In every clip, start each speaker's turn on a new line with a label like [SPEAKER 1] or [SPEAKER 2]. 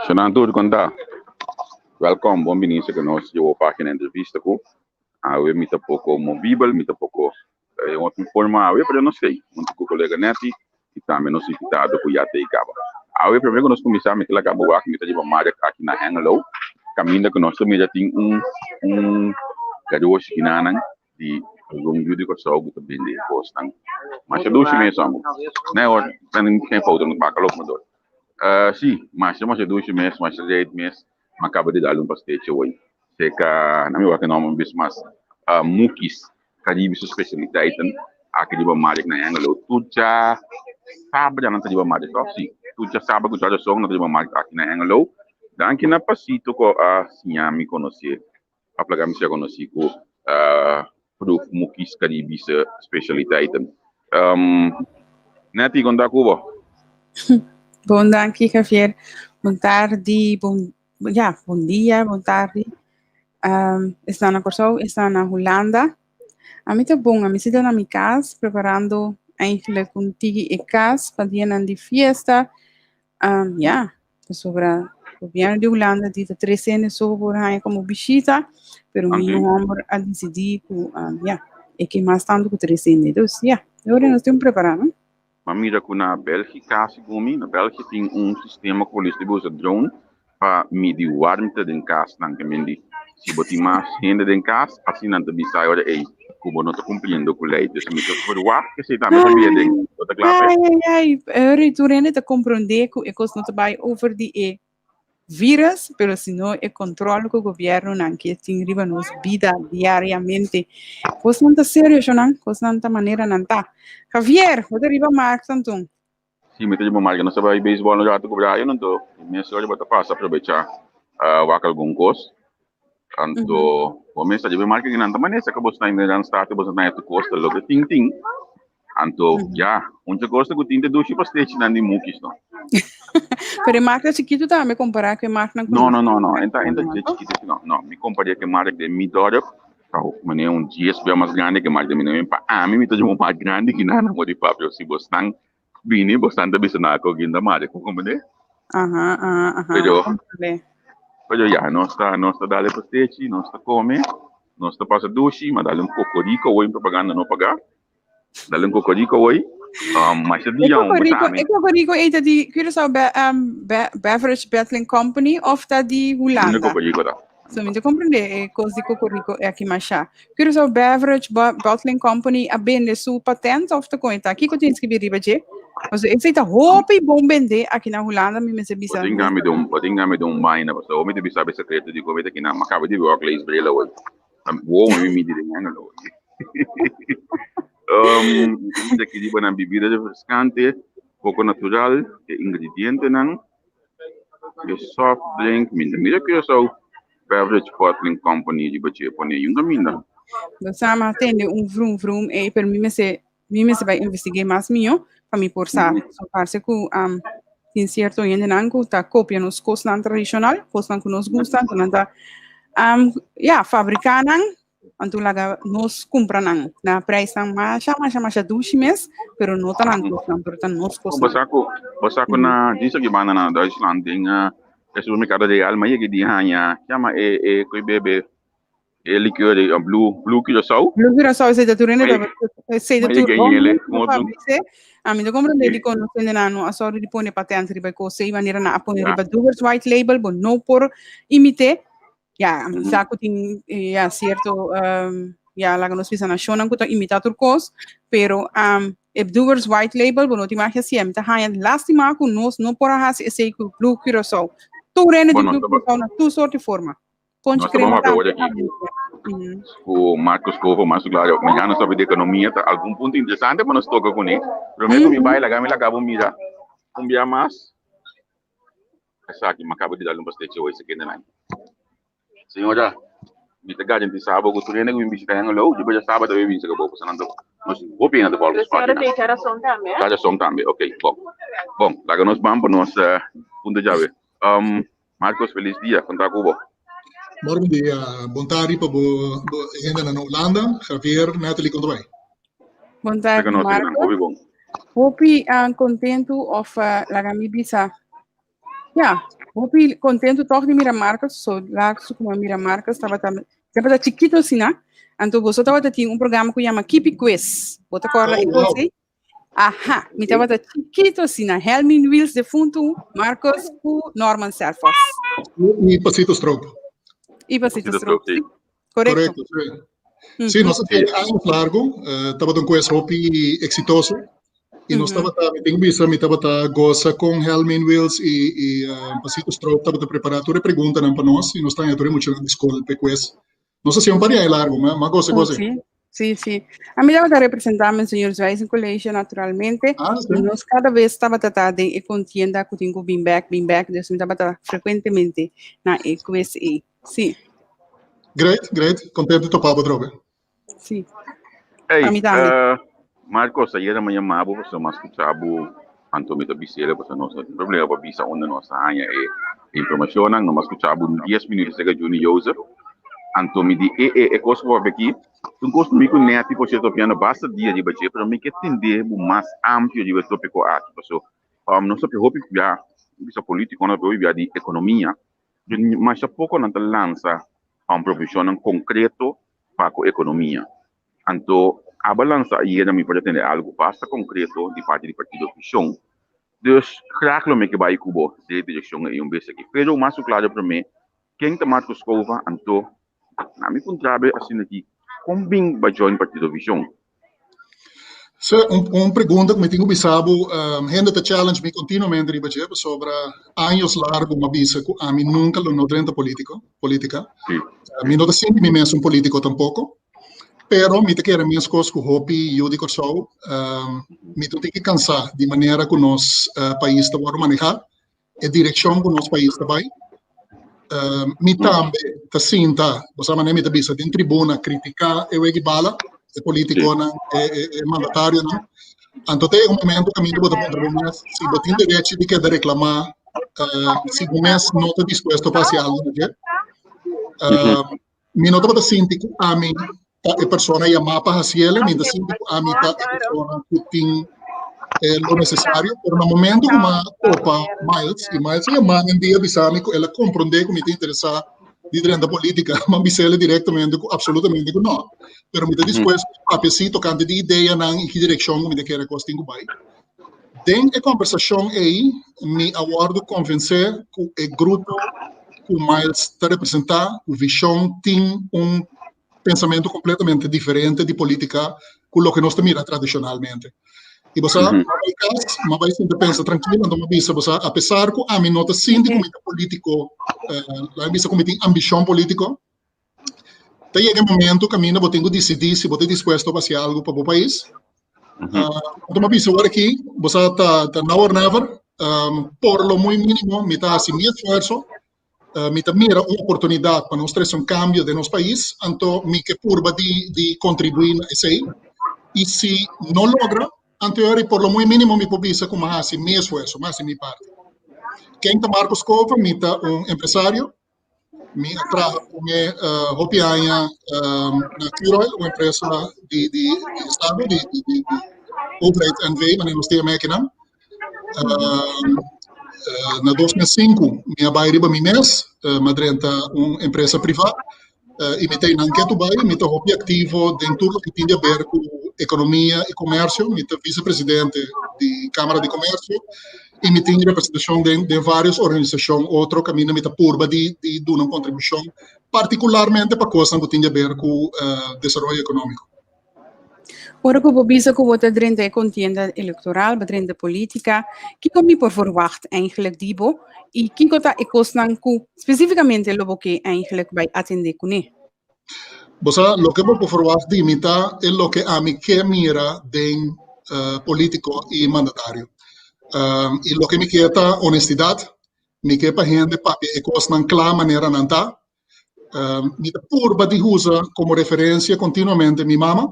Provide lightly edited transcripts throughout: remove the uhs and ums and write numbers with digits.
[SPEAKER 1] Shonan tur kon ta? Welkom, bon bini ku nos di página entrevista ku awe mi ta poko movibel, mi ta poko otro forma awe, pero no sei, huntu ku kolega Netty i tambe nos invitado ku ya ta kaba. Awe promé ku nos kuminsá mi ta laga bo wak, mi ta riba markt aki na Hengelo, kaminda ku nos ta mira tin un garoshi kinanan di algun yu di Kòrsou ku ta bende kosnan. Masha dushi mes amo. Nee hoor, ben geen foto met maken, loop maar door. Si, masha masha dushi mes, masha reit mes. M'a kaba di dal un pastechi awor. Seka, na mi wak e nòmber un bes mas. Mukis, Caribische specialiteiten, aki riba markt na Hengelo. Tur djasabra nan ta riba markt, tòg? Si, tur djasabra ku djaduson nan ta riba markt aki na Hengelo. Danki na Pasito ku a siña mi konosé a plaga mi ser konosí ku proef Mukis Caribische specialiteiten. Netty, kon ta ku bo?
[SPEAKER 2] Bon danki Javier. Bon tardi, bon ja, bon dia, bon tardi. Esnan na Kòrsou, esnan na Hulanda. Ami ta bon, ami si ta na mi kas preparando eigenlijk un tiki e kas pa dianan di fiesta. Ja, pasobra gobierno di Hulanda di ta trece hende so por haña como bishita, pero mi homber a decidi cu ja, e ke mas tanto cu trece hende. Dus ja, e ora nos tin prepara, no?
[SPEAKER 1] Ma mira cu na Belgica, segun mi, na Belgia tin un sistema cu polis ta usa drone pa midi warmte den casnan. Ke men di, si bo tin mas hende den cas, asina nan ta bisa e ora ey cu bo no ta cumpliendo cu ley. Dus mi ta verwacht cu esey tambe ta bia den. Bo ta cla p'e?
[SPEAKER 2] Ai, ai, ai. E ora ey tur hende ta comprende cu e cos no ta bay over di e virus, pero sino e control cu gobiernonan ke tin riba nos bida diariamente. Cosnan ta serio, shonan. Cosnan ta manera nan ta. Javier, bo ta riba markt anto?
[SPEAKER 1] Si, mi ta riba markt. Nos ta bay baseball un rato cu Brian, anto mes ora bo ta pasa aprobecha wak algun cos. Anto bo mes ta riba e markt nan ta manera cu bo sta in Randstad, bo sta na e costa, loke tin tin. Anto, ya, un kos ku tin te dushi pastechinan di Mukis, no?
[SPEAKER 2] Pero e marka chikitu tambe kompará ku e markanan
[SPEAKER 1] ku No, no, no, no. Enta, enta chikitu, no, no. Mi komparé ku e marka den mi dorp, ta manera un 10 bia mas grandi ku e marka den mi dorp. Pa ami, mi ta djuma mas grandi ki nan, amor di papia. Si bosnan bini, bosnan ta bisa nan ku ginda marka, komprendé?
[SPEAKER 2] Aha, aha, aha.
[SPEAKER 1] Pero, pero ya, nos ta, nos ta dal e pastechi, nos ta kome, nos ta pasa dushi, ma dal un kokoriko, hoy propaganda no pagá. Dale un cocorico hoy. Masha
[SPEAKER 2] E
[SPEAKER 1] dia un
[SPEAKER 2] Cocorico,
[SPEAKER 1] besame.
[SPEAKER 2] e Cocorico ei ta di Curaçao Be um, Be Beverage Bottling Company of ta di
[SPEAKER 1] Unda
[SPEAKER 2] Hulanda?
[SPEAKER 1] cocorico ta?
[SPEAKER 2] So mi ta comprende e kos di Cocorico e aki masha. Curaçao Beverage Bo Bottling Company a bende su patent of ta kon e ta? Kiko tin skribi riba dje? Pasobra esei ta hopi bon bende aki na Hulanda mi mester bisa.
[SPEAKER 1] Bo tin gami di un, bo tin gami di un vaina, pasobra mi ta bisa bo e sekreto di kon mi ta kina. Mi a kaba di wak leesbril awor. Wow, mi midi den Hengelo. Um, aki riba nan bebida refrescante, poco natural, e ingredientenan, e soft drink, minda mira Curaçao Beverage Bottling Company riba dje pone yun caminda.
[SPEAKER 2] Bo sa mi a tende un vroom vroom ei, pero mi mester mi mester bai investig'é mas mihó pa mi por sa. So parse ku um, tin sierto hendenan ku ta kopia nos kosnan tradishonal, kosnan ku nos gusta, anto nan ta um, ya, fabriká nan, anto laga nos kumpra nan na prijsnan masha, masha, masha dushi mes, pero no ta nan kosnan, pero ta nos
[SPEAKER 1] Bo
[SPEAKER 2] kosnan.
[SPEAKER 1] sa ku, bo sa ku na disa ki banda na Duitsland den uh, e supermerkado Real, ma yega di haña, yama e e ku e bebe E liqueur di blue, blue Curaçao.
[SPEAKER 2] Blue Curaçao, esei ta tur hende ta, esei ta
[SPEAKER 1] Ma
[SPEAKER 2] tur
[SPEAKER 1] yega
[SPEAKER 2] bon
[SPEAKER 1] yele,
[SPEAKER 2] ku
[SPEAKER 1] otro.
[SPEAKER 2] fabrice. Ami ta comprende di kon nos hendenan no a sòru di pone patent riba e kos ei, manera nan a pone riba Duber's White Label, bo no por imité. Ya, ami sa ku tin ya sierto ya laga nos bisa nashonnan ku ta imitá tur kos, pero e Duber's White Label bo no tin mag hasié. Mi ta haña lástima ku nos no por a hasi esei ku Blue Curaçao. Tur hende tin
[SPEAKER 1] Bueno,
[SPEAKER 2] Blue Curaçao na tur sort di forma. Ponche
[SPEAKER 1] Nos vamos
[SPEAKER 2] crema
[SPEAKER 1] a ver
[SPEAKER 2] tambe.
[SPEAKER 1] aquí ku Marcos Covo, mas claro, mi ya no sabe de economia, ta algún punto interesante pa nos toca kuné. Promé ku mi bai, laga mi laga bo mira un bia mas. Esaki, mi acaba di dal un pastechi hoy, se kende nan. Señora, mi ta garantisa bo ku tur hende ku bin bishita Hengelo, di bo djasabado ta bin saka bo, pasobra nan ta nos hopi hende ta volg nos
[SPEAKER 3] Señora
[SPEAKER 1] página.
[SPEAKER 3] tem razón tambe, eh?
[SPEAKER 1] Ta razón tambe, ok, bon. Bon, laga nos ban pa nos punto djawe. Um, Marcos, feliz dia, kon ta ku bo?
[SPEAKER 4] Bon dia, bon tardi pa bo, bo hendenan na Hulanda. Javier, Natalie, kon ta bai?
[SPEAKER 2] Bon tardi,
[SPEAKER 1] Saka nos
[SPEAKER 2] Marcos.
[SPEAKER 1] hopi bon.
[SPEAKER 2] Hopi kontentu of laga mi bisa. Ja, hopi contento toch di mira Marcos, so laatste ku mira Marcos tabata tabata chiquito asina. Anto boso tabata tin un programa ku yama Kipi Quiz. Bo ta korda
[SPEAKER 4] Oh,
[SPEAKER 2] e
[SPEAKER 4] wow.
[SPEAKER 2] kos ei? Aha, mi tabata chiquito asina. Helmin Wiels defuntu, Marcos ku Norman Serfos.
[SPEAKER 4] I Pasito Stroop.
[SPEAKER 2] I Pasito
[SPEAKER 1] Pasito
[SPEAKER 2] Stroop.
[SPEAKER 1] Stroop, sí.
[SPEAKER 2] Sí, korekto.
[SPEAKER 4] Korekto, sí. Sí, nos a tin años largo, tabata un quiz hopi exitoso. I nos tabata, mi tin ku bisa, mi tabata gosa kon Helmin Wiels i i Pasito Stroop tabata prepará tur e preguntanan pa nos i nos ta haña tur e muchanan di skol p'e quiz. Nos a hasié un par di aña largu, m'a m'a gosa
[SPEAKER 2] Oh,
[SPEAKER 4] gosa.
[SPEAKER 2] sí, sí, sí. Ami tabata representá Monseñor Zwijsen College naturalmente.
[SPEAKER 4] Ah, sí.
[SPEAKER 2] I nos kada bes tabata ta den e kontienda ku tin ku bin bèk, bin bèk, dus mi tabata frekuentemente na e quiz ei. Sí.
[SPEAKER 4] Great, great. Kontentu di topa bo atrobe.
[SPEAKER 2] Sí.
[SPEAKER 1] Hey,
[SPEAKER 2] Pa mi tambe.
[SPEAKER 1] Marcos, ayera mi a yama bo pasobra mi a skucha bo, anto mi ta bis'el pasobra nos no tin problema pa bisa unda nos a haña e informashonnan. No mi a skucha bo un dies minuut aserka Juni Jozef. Anto mi di, e, e, e kos ku papia aki, ta un kos ku mi ku Netty por sierto papiando basta dia riba dje, pero mi ke tende bo mas amplio riba e topiko aki, pasobra nos papia hopi bia, bisa politikonan papia hopi bia di ekonomia, Masha poko nan ta lansa provishonnan konkreto pa ku ekonomia. Anto aba lansa ayera mi por a tende algu basta konkreto di parti di Partido Vishon. Dus graag lo mi ke bai ku bo den e direkshon ei un bes aki. Pero mas ku klaro promé ken ta Marcos Cova anto na mi puntra bo asina aki kon bin bo a join Partido Vishon?
[SPEAKER 4] Sí, un pregunta ku mi tin ku bisa bo, hende ta challenge mi kontinuamente riba dje pasobra años largu mi a bisa ku ami nunka lo no drenta politiko, politika. Mi no ta sinti mi mes un politiko tampoko, pero mi ta kere meskos ku hopi yu di Kòrsou, mi ta tin ki kansa di manera ku nos pais ta wòrdu manehá. E direkshon ku nos pais ta bai. Mi tambe ta sinta, bo sa manera mi ta bisa, den tribuna kritiká e wegi bala, e politikonan, e mandatarionan. Anto te un momento kaminda bo ta puntra bo mes si bo tin derechi di keda reklamá si bo mes no ta dispuesto pa hasi algu na dje. Mi no tabata sinti ku ami ta e persona yamá pa hasiel, mi ta sinti ku ami ta e persona ku tin lo nesesario, pero na momento ku mi a topa Miles, i Miles a yama mi un dia a bisa mi ku el a komprondé ku mi ta interesá di drenta polítika, mi a bis'el direktamente ku apsolutamente ku no, pero mi ta dispuesto di papia si tokante di ideanan i ki direkshon ku mi ta kere kos tin ku bai. Den e kombersashon ei mi a wòrdu konvensé ku e grupo ku Miles ta representá, ku Vishon tin un pensamentu kompletamente diferente di polítika ku loke nos ta mira tradishonalmente. I bo sa, mi a bai kas, mi a bai sinta pensa trankil, anto mi a bisa, bo sa, apesar ku ami no ta sinti ku mi ta polítiko, laga mi bisa ku mi tin ambishon polítiko, Ta yega e momento kaminda bo tin ku disidí si bo ta dispuesto pa hasi algu pa bo pais. Anto mi a bisa awor aki, bo sa ta ta now or never, por lo muy mínimo mi ta hasi mi esfuerso, mi ta mira un oportunidat pa nos trese un kambio den nos pais, anto mi ke purba di di kontribuí na esei, i si no logra, anto e ora por lo muy mínimo mi por bisa ku mi a hasi mi esfuerso, mi a hasi mi parti. Ken ta Marcos Cova? Mi ta un empresario, Mi a traha promé hopi aña na Curoil, un empresa di di di estado, di di di overheid NV, manera nos ta yama akinan. Na 2005 mi a bai riba mi mes, mi a drenta un empresa privá i mi ta einan ketu bai, mi ta hopi aktivo den tur loke tin di aber ku ekonomia i komersio, mi ta visepresidente di Kámara di Komersio. I mi tin representashon den den vários organisashon otro kaminda mi ta purba di di duna un kontribushon, partikularmente pa kosnan ku tin di aber ku desaroyo ekonómiko.
[SPEAKER 2] Ora ku bo bisa ku bo ta drenta e kontienda elektoral, bo drenta polítika, kiko mi por verwagt eigenlijk di bo i kiko ta e kosnan ku spesífikamente lo bo ke eigenlijk bai atendé kuné?
[SPEAKER 4] Bo sa, loke bo por ferwagt di mi ta e loke ami ke mira den politico i mandatario. I loke mi ke ta honestidad, mi ke pa hende papia e kosnan kla manera nan ta. Mi ta purba di usa komo referensia kontinuamente mi mama,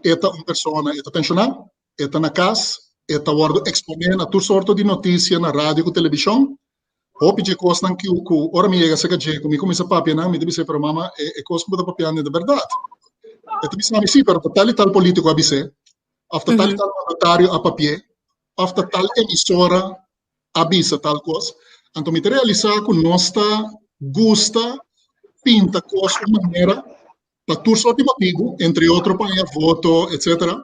[SPEAKER 4] e ta un persona, e ta penshoná, e ta na kas, e ta wòrdu eksponé na tur sorto di notisia na radio ku telebishon. Hopi dje kosnan ku ku ora mi yega serka dje ku mi kuminsá papia nan, mi ta bis'é, pero mama, e e kos ku bo ta papiando e ta bèrdat. E ta bisa mi, sí, pero ta tal i tal polítiko a bis'é, òf ta tal i tal mandatario a papi'é, òf ta tal emisora a bisa tal kos. Anto mi ta realisá ku nos ta gusta pinta kos un manera pa tur sort di motibu, entre otro pa haña voto, etcétera.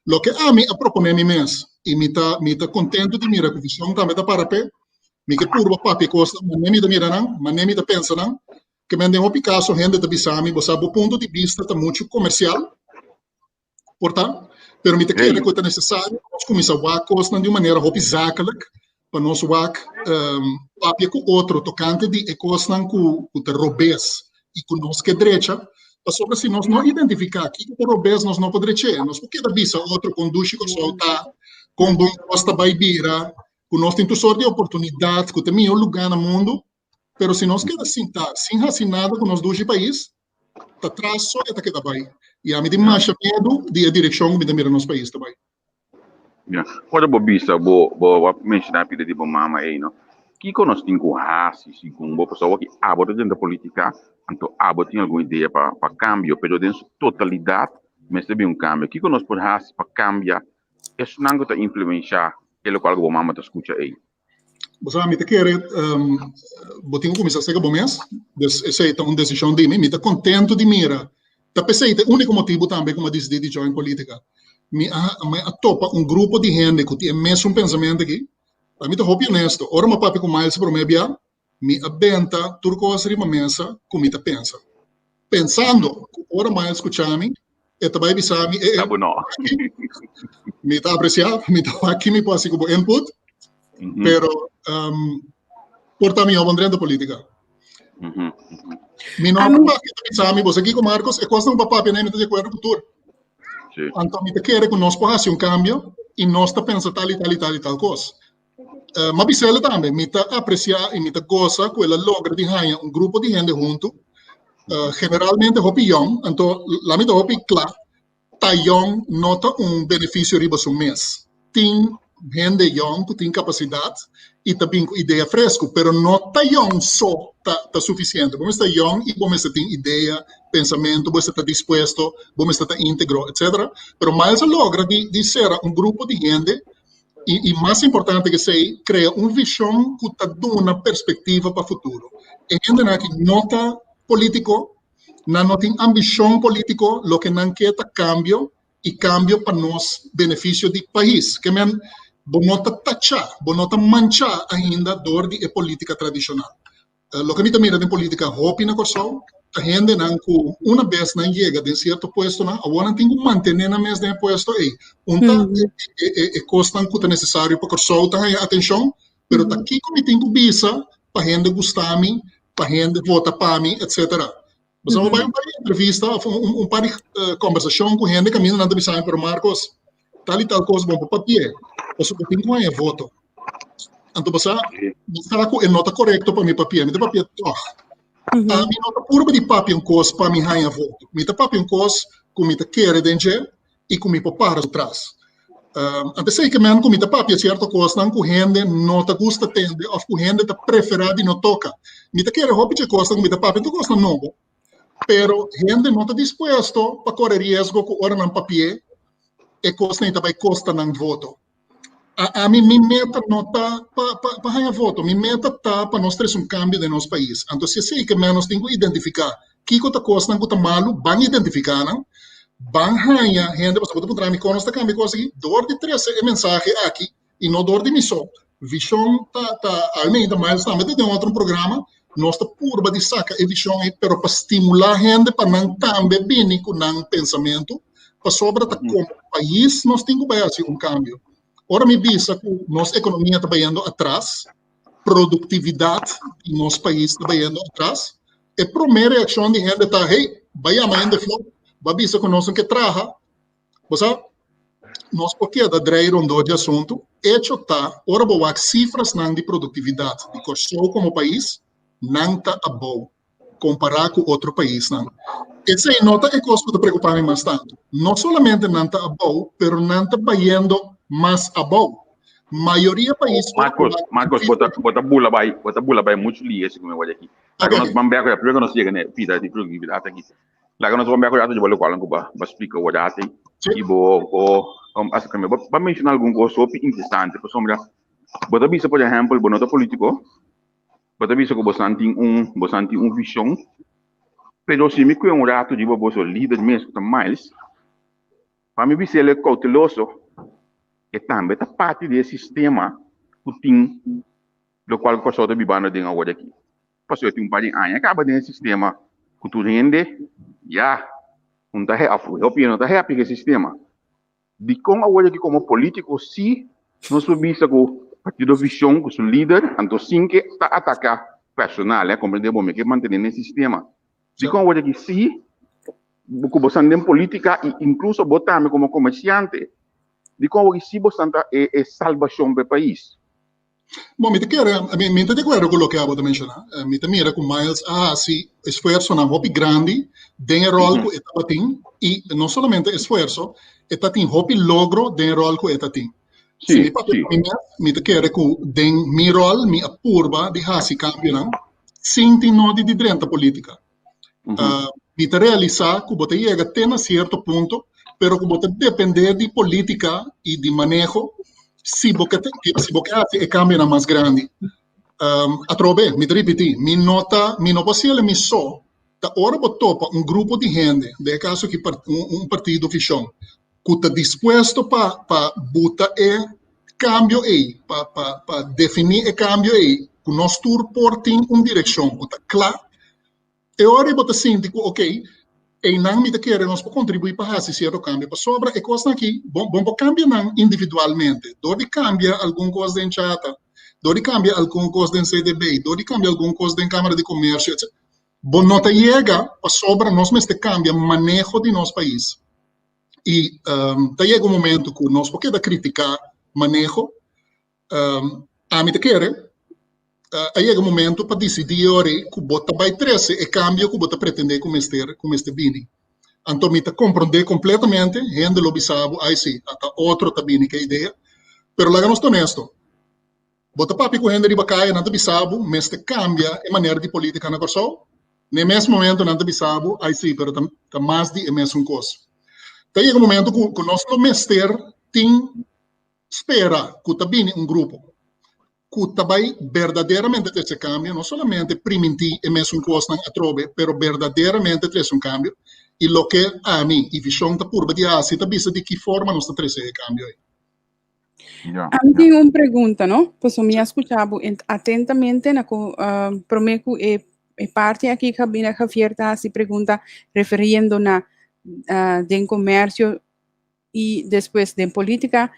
[SPEAKER 4] Loke ami a proponé mi mes i mi ta mi ta kontentu di mira ku Vishon tambe ta para p'e, mi ke purba papia kosnan manera mi ta mira nan, manera mi ta pensa nan, ke men den hopi kaso hende ta bisa mi, bo sa bo punto di bista ta muchu komersial, por ta, pero mi ta kere ku ta nesesario pa nos kuminsá wak kosnan di un manera hopi zakelijk, pa nos wak papia ku otro tokante di e kosnan ku ta robes i ku nos ke drecha, pasobra si nos no identifiká kiko ta robes nos no por drech'é, nos por keda bisa otro kon dushi Kòrsou ta, kon bon kos ta bai bira, ku nos tin tur sort di oportunidat, ku ta e mihó lugá na mundu, pero si nos keda sintá sin hasi nada ku nos dushi pais, ta tras so e ta keda bai. I ami tin masha miedu di e direkshon ku mi ta mira nos pais ta bai.
[SPEAKER 1] Ya. Ora bo bisa bo bo a menshoná pida di bo mama ei no. Kiko nos tin ku hasi segun bo? Pasobra awor ki abo ta drenta politika, anto abo tin algun idea pa pa kambio, pero den su totalidat mester bin un kambio. Kiko nos por hasi pa kambia esnan ku ta influenshá e lokual ku bo mama ta skucha ei?
[SPEAKER 4] Bo sa, mi ta kere bo tin ku kuminsá seka bo mes, dus esei ta un desishon di mi. Mi ta kontentu di mira, ta p'esei ta e úniko motibu tambe ku mi a disidí di join polítika. Mi a mi a topa un grupo di hende ku tin e mesun pensamentu aki. Mi ta hopi onesto, ora mi a papia ku Miles promé bia, Mi a benta tur kos riba mesa ku mi ta pensa, pensando ku ora Miles skucha mi, e ta bai bisa mi, E, e,
[SPEAKER 1] Bo no.
[SPEAKER 4] mi ta apresiá, mi ta wak ki mi por hasi ku bo input, pero por ta mihó bo drenta polítika. Mi no a papia ta bisa mi, bo sa kiko Marcos, e kosnan ku bo a papia nei mi ta di akuerdo ku tur. Anto mi ta kere ku nos por hasi un kambio i nos ta pensa tal i tal i tal i tal kos. Ma bis'el tambe, mi ta apresiá i mi ta gosa ku el a logra di haña un grupo di hende huntu, generalmente hopi yòn, anto la mi ta hopi kla, ta yòn no ta un benefisio riba su mes. Tin hende yòn ku tin kapasidat i ta bin ku idea fresku, pero no ta yòn so ta ta sufisiente. Bo mester ta yòn i bo mester tin idea, pensamentu, bo mester ta dispuesto, bo mester ta íntegro, etcétera. Pero Miles a logra di di sera un grupo di hende I, i mas importante ke esei, krea un vishon ku ta duna perspektiva pa futuro. E hendenan aki no ta polítiko, nan no tin ambishon polítiko, loke nan ke ta kambio i kambio pa nos benefisio di pais. Ke men, bo no ta tachá, bo no ta manchá ainda dor di e polítika tradishonal. Loke mi ta mira den politica hopi na Kòrsou ta hendenan ku una bes nan yega den sierto puestonan awor nan tin ku mantené nan mes den e puesto ei. Un ta e kosnan ku ta nesesario pa Kòrsou ta haña atenshon, pero ta kiko mi tin ku bisa pa hende gusta mi, pa hende vota pa mi, etcetera. Pasobra mi bai un par di entrevista òf un par di kòmbersashon ku hende kaminda nan ta bisa mi, pero Marcos, tal i tal kos bon por papi'é, pasobra bo tin ku haña voto. Anto bo sa, mi sa ku e no ta korekto pa mi papia, mi ta papia tòg. Ami no ta purba di papia un kos pa mi haña voto. Mi ta papia un kos ku mi ta kere den dje i ku mi por para su tras. Anto esei ke men ku mi ta papia sierto kosnan ku hende no ta gusta tende òf ku hende ta preferá di no toka. Mi ta kere hopi dje kosnan ku mi ta papia tur kosnan nobo, pero hende no ta dispuesto pa kore riesgo ku ora nan papi'é e kosnan ei ta bai kosta nan voto. Ami mi meta no ta pa pa pa haña voto, mi meta ta pa nos trese un kambio den nos pais. Anto si esei ke men nos tin ku identifiká kiko ta kosnan ku ta malu, ban identifiká nan, ban haña hende, pasobra bo ta puntra mi kon nos ta kambia kos aki, dor di trese e mensahe aki i no dor di mi so. Vishon ta ta almenta Miles tambe ta den otro programa, nos ta purba di saka e vishon ei pero pa stimulá hende pa nan tambe bini ku nan pensamentu pasobra ta komo pais nos tin ku bai hasi un kambio. Ora mi bisa ku nos ekonomia ta bayendo atras, produktividat di nos pais ta bayendo atras, e promé reakshon di hende ta, hey, bai yama hende flou, bai bisa ku nos no ke traha. Bo sa, nos por keda drei rondó di asuntu. Echo ta, ora bo wak sifrasnan di produktividat di Kòrsou komo pais, nan ta abou kompará ku otro paisnan. Esei no ta e kos ku ta preokupá mi mas tantu. No solamente nan ta abou, pero nan ta bayendo mas abou. Mayoria pais ora ku
[SPEAKER 1] Marcos,
[SPEAKER 4] wak
[SPEAKER 1] Marcos, bo ta, bo ta bula bai, bo ta bula bai muchu lihe segun mi wak aki. Laga
[SPEAKER 4] Oké,
[SPEAKER 1] nos ban bèk, primero ku nos yega na e pida di produktividat aki. Laga nos ban bèk rato di bo lokual ku bo splika wak ati
[SPEAKER 4] Sí.
[SPEAKER 1] i bo bo a kambia. Bo a menshoná algun kos hopi interesante pasobra bo ta bisa por ehèmpel bo no ta polítiko. Bo ta bisa ku bosan tin un bosan tin un vishon, pero si mi kue un ratu riba boso lider mes ku ta Miles, pa mi bisa el e kouteloso, e tambe ta parti di e sistema ku tin lokual ku Kòrsou ta bibando den awor aki. Pasobra tin un par di aña kaba den e sistema ku tur hende ya un ta òf hopi hende no ta happy ku e sistema. Dikon awor aki komo polítiko si nos por bisa ku Partido Vision ku su lider anto sin ke ta ataka personal eh komprende bo mi ke mantene den sistema. Dikon awor aki si ku bo san den polítika i inkluso bo tambe komo komersiante dikon awor aki si bo san ta e e salbashon pa e pais.
[SPEAKER 4] Bon, mi ta kere, mi mi ta di akuerdo ku loke abo ta menshoná. Mi ta mira ku Miles a hasi esfuersonan hopi grandi den e ròl ku e tabatin i no solamente esfuerso, e ta tin hopi logro den e ròl ku e ta tin. Si mi papia pa mi mes, mi ta kere ku den mi ròl mi a purba di hasi kambionan sin tin nodi di drenta polítika. Mi ta realisá ku bo ta yega te na sierto punto, pero ku bo ta dependé di polítika i di maneho si bo ke si bo ke hasi e kambionan mas grandi. Atrobe, mi ta ripití, mi no ta mi no por hasiel mi so. Ta ora bo topa un grupo di hende, den e kaso aki un partido Vishon, ku ta dispuesto pa pa buta e kambio ei, pa pa pa definí e kambio ei, ku nos tur por tin un direkshon ku ta kla, E ora ei bo ta sinti ku okey, einan mi ta kere nos por kontribuí pa hasi sierto kambio. Pasobra e kosnan aki, bo bo por kambia nan individualmente. Dor di kambia algun kos den Chata, dor di kambia algun kos den CDB, dor di kambia algun kos den Kámara di Komersio, etc. Bo no ta yega pasobra nos mester kambia maneho di nos pais. I ta yega un momento ku nos por keda kritiká maneho, Ami ta kere a yega momento pa disidí ora ku bo ta bai trese e kambio ku bo ta pretendé ku mester ku mester bini. Anto mi ta komprondé kompletamente, hende lo bisa bo, ai si, ata otro ta bini ku e idea. Pero laga nos ta honesto, bo ta papia ku hende riba kaya, nan ta bisa bo mester kambia e manera di politika na Kòrsou, na e mes momento nan ta bisa bo, ai si, pero ta ta mas di e mesun kos. Ta yega momento ku ku nos lo mester tin spera ku ta bini un grupo ku ta bai berdaderamente trese kambio, no solamente primintí e mesun kosnan atrobe, pero berdaderamente trese un kambio. I loke ami i Vishon ta purba di hasi ta bisa di ki forma nos ta trese e kambio ei.
[SPEAKER 2] Ami tin un pregunta, no? Pasobra mi a skucha bo atentamente na ku promé ku e parti aki Gabina Javier ta hasi pregunta referiendo na den komersio i despues den politica.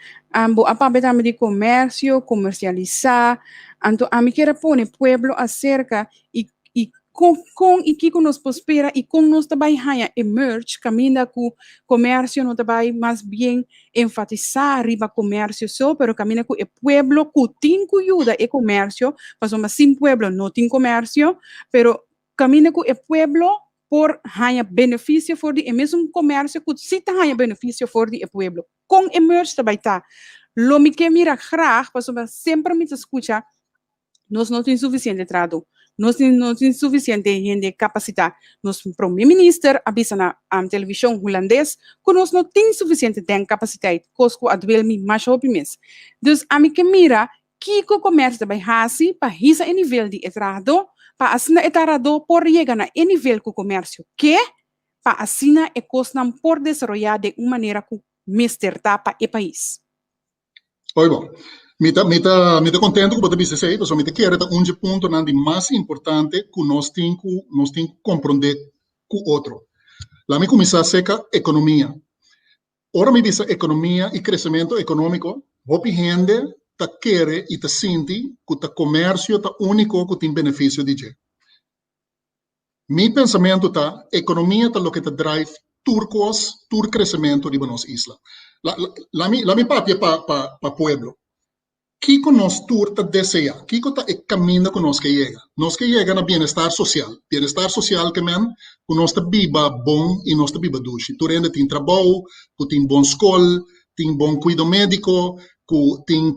[SPEAKER 2] Bo a papia tambe di comercio, comercialisa. Anto ami kier a pone pueblo acerca i i con con i kiko nos por spera i con nos ta bai haña e merge caminda cu comercio no ta bai mas bien enfatisa riba comercio so pero caminda cu e pueblo cu tin cu yuda e comercio pasobra sin pueblo no tin comercio pero Kaminda ku e pueblo por haña benefisio for di e mesun komersio ku si ta haña benefisio for di e pueblo. Kon e merge ta bai ta? Lo mi ke mira graag, pasobra semper mi ta skucha nos no tin sufisiente trahadó, nos no tin sufisiente hende kapasitá. Nos prome minister a bisa na televishon hulandes ku nos no tin sufisiente den kapasiteit, kos ku a duel mi masha hopi mes. Dus ami ke mira Kiko komersio ta bai hasi pa hisa e nivel di e trahadó pa asina e trahadó por yega na e nivel ku komersio ke pa asina e kosnan por desaroyá den un manera ku mester ta pa e pais?
[SPEAKER 4] Oi bon. Mi ta mi ta mi ta kontento ku bo ta bisa esei pasobra mi ta kere ta un dje puntonan di mas importante ku nos tin ku nos tin ku komprondé ku otro. Laat mi kuminsá seka ekonomia. Ora mi bisa ekonomia i kresementu ekonómiko, hopi hende ta kere i ta sinti ku ta komersio ta úniko ku tin benefisio di dje. Mi pensamentu ta, ekonomia ta loke ta drive tur kos, tur kresementu riba nos isla. La mi la mi papia pa pa pueblo. Kiko nos tur ta deseá? Kiko ta e kaminda ku nos ke yega? Nos ke yega na bienestar sosial. Bienestar sosial ke men ku nos ta biba bon i nos ta biba dushi. Tur hende tin trabou, ku tin bon skol, tin bon kuido médiko, ku tin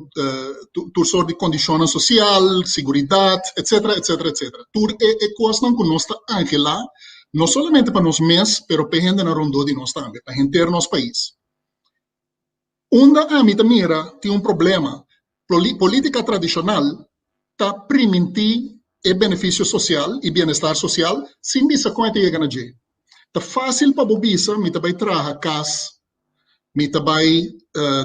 [SPEAKER 4] tur sort di kondishonnan sosial, siguridat, etsetera, etsetera, etsetera. Tur e e kosnan ku nos ta anhelá, no solamente pa nos mes, pero pa e hendenan rondó di nos tambe, pa henter nos pais. Unda ami ta mira tin un problema, politica tradicional ta primintí e benefisio sosial i bienestar sosial sin bisa kon e ta yega na dje. Ta fásil pa bo bisa mi ta bai traha kas, mi ta bai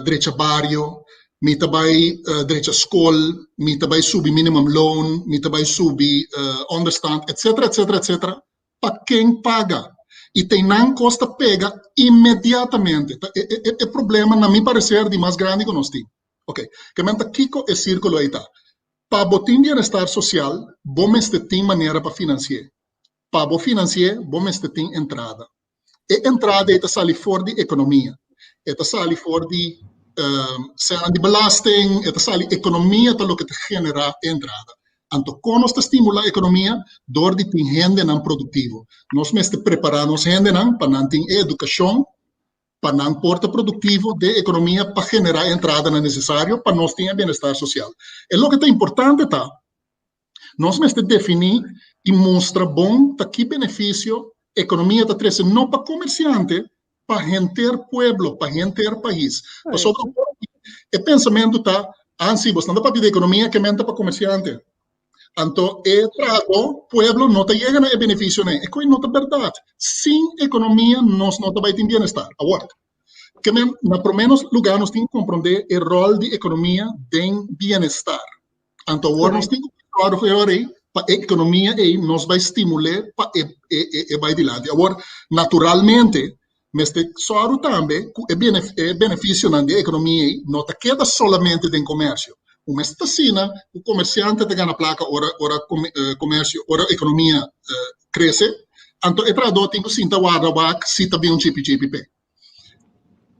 [SPEAKER 4] drecha bario, mi ta bai drecha skol, mi ta bai subi minimum loan, mi ta bai subi onderstand, etcetera, etcetera, etcetera. Pa ken paga? I teinan kos ta pega inmediatamente. Ta e problema na mi pareser di mas grandi ku nos tin. Oke, ke men ta kiko e sírkulo ei ta? Pa bo tin bienestar sosial, bo mester tin manera pa finansi'é. Pa bo finansi'é, bo mester tin entrada. E entrada ei ta sali for di ekonomia. E ta sali for di sènan di belasting, e ta sali ekonomia ta loke ta generá e entrada. Anto kon nos ta stimulá ekonomia? Dor di tin hendenan produktivo. Nos mester prepará nos hendenan pa nan tin e edukashon pa nan por ta produktivo den ekonomia pa generá e entradanan nesesario pa nos tin e bienestar sosial. E loke ta importante ta, nos mester definí i mustra bon ta ki benefisio ekonomia ta trese no pa komersiante, pa henter pueblo, pa henter pais. Pasobra e pensamentu ta, ah si, bosnan ta papia di ekonomia ke men ta pa komersiante. Anto e trahadó, pueblo, no ta yega na e benefisionan. E koe no ta bèrdat. Sin ekonomia nos no ta bai tin bienestar. Awor, ke men na promé nos lugá nos tin ku komprondé e ròl di ekonomia den bienestar. Anto awor nos tin ku sòru e ora ei pa e ekonomia ei nos bai stimul'é pa e e bai dilanti. Awor, naturalmente, mester sòru tambe ku e e benefisionan di e ekonomia ei no ta keda solamente den komersio. Un mes ta asina ku komersiante ta gana plaka ora ora komersio ora ekonomia krese, anto e trahadó tin ku sinta warda wak si ta bin un chipi chipi p'e.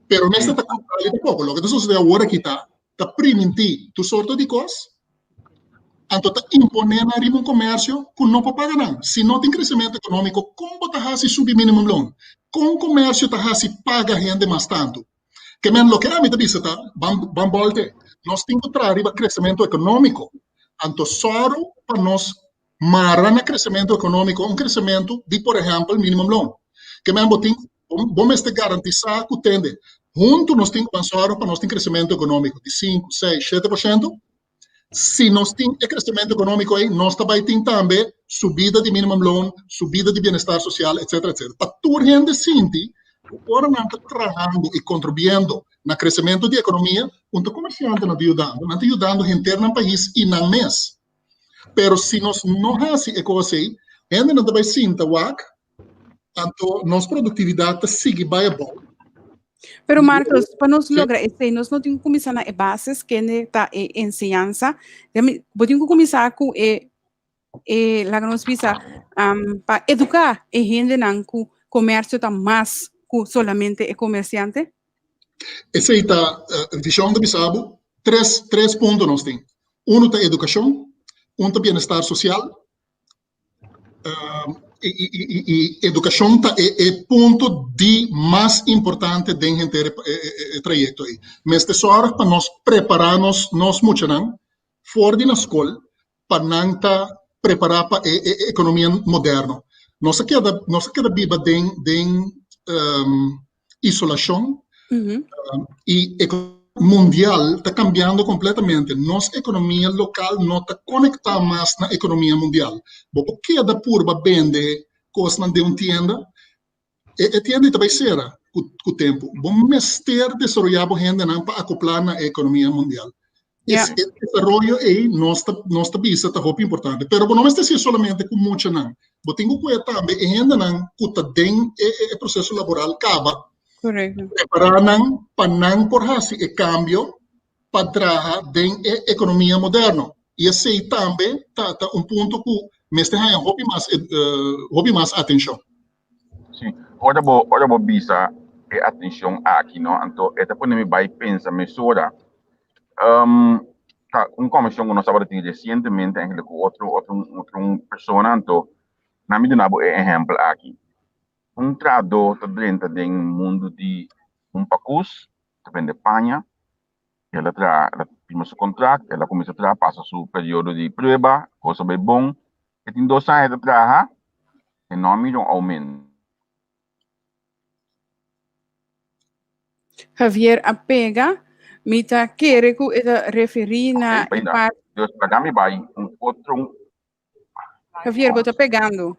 [SPEAKER 4] Pero mester ta kontrali tampoco. Loke ta sosodé awor aki ta ta primintí tur sorto di kos, anto ta imponé nan riba un komersio ku no por paga nan. Si no tin kresementu ekonómiko, kon bo ta hasi subi minimum loon? Kon komersio ta hasi paga hende mas tantu? Ke men loke ami ta bisa ta, ban ban bòlte, nos tin ku traha riba kresementu ekonómiko, anto sòru pa nos mara na kresementu ekonómiko un kresementu di por ehèmpel minimum loon. Ke men bo tin bo mester garantisá ku tende huntu nos tin ku ban sòru pa nos tin kresementu ekonómiko di sinku, seis, 7%. Si nos tin e kresementu ekonómiko ei nos ta bai tin tambe subida di minimum loon, subida di bienestar sosial etcetera etcetera. Pa tur hende sinti ku ora nan ta trahando i kontribuyendo na kresementu di ekonomia un ta komersiantenan ta yudando, nan ta yudando henter nan pais i nan mes. Pero si nos no hasi e kos ei, hendenan ta bai sinta wak, anto nos produktividat ta sigui bai abou.
[SPEAKER 2] Pero Marcos, pa nos logra esei, nos no tin ku kuminsá na e bases, kende ta e enseñansa. Bo tin ku kuminsá ku e, e laga nos bisa, pa eduká e hendenan ku komersio ta mas ku solamente e komersiante.
[SPEAKER 4] Esei ta vishon ta bisa bo, tres, tres punto nos tin. Uno ta edukashon, un ta bienestar sosial, i edukashon ta e punto di mas importante den henter e trayekto ei. Mester sòrg pa nos prepará nos nos muchanan for di na skol pa nan ta prepará pa e ekonomia moderno. Nos a keda nos a keda biba den den isolashon i ekonomia mundial ta kambiando kompletamente. Nos ekonomia lokal no ta konektá mas na ekonomia mundial. Bo por keda purba bende kosnan den un tienda, e tienda ei ta bai sera ku tempu. Bo mester desaroyá bo hendenan pa akoplá na e ekonomia mundial. E desaroyo ei nos ta nos ta bisa ta hopi importante. Pero bo no mester hasié solamente ku muchanan. Bo tin ku kuida tambe e hendenan ku ta den e e proseso laboral kaba. Prepará nan pa nan por hasi e kambio pa traha den e ekonomia moderno. I esei tambe ta ta un punto ku mester haña hopi mas hopi mas atenshon.
[SPEAKER 1] Sí, ora bo ora bo bisa e atencion aki, no, anto e ta pone mi bai pensa mesora. Um, ta un conversacion cu nos tabata tin recientemente eigenlijk cu otro otro otro un persona, anto na mi duna bo e ehempel aki. Un trahador ta drenta den mundu di un pakus, ta bende paña, el a traha, el a firma su contract, el a cuminsa traha, pasa su periodo di prueba, cos a bai bon, E tin dos aña ta traha, e no a mira un aumento.
[SPEAKER 2] Javier a pega, mi ta kere ku e ta referí na e
[SPEAKER 1] parti. Dus laga mi bai un otro.
[SPEAKER 2] Javier, bo ta pegando.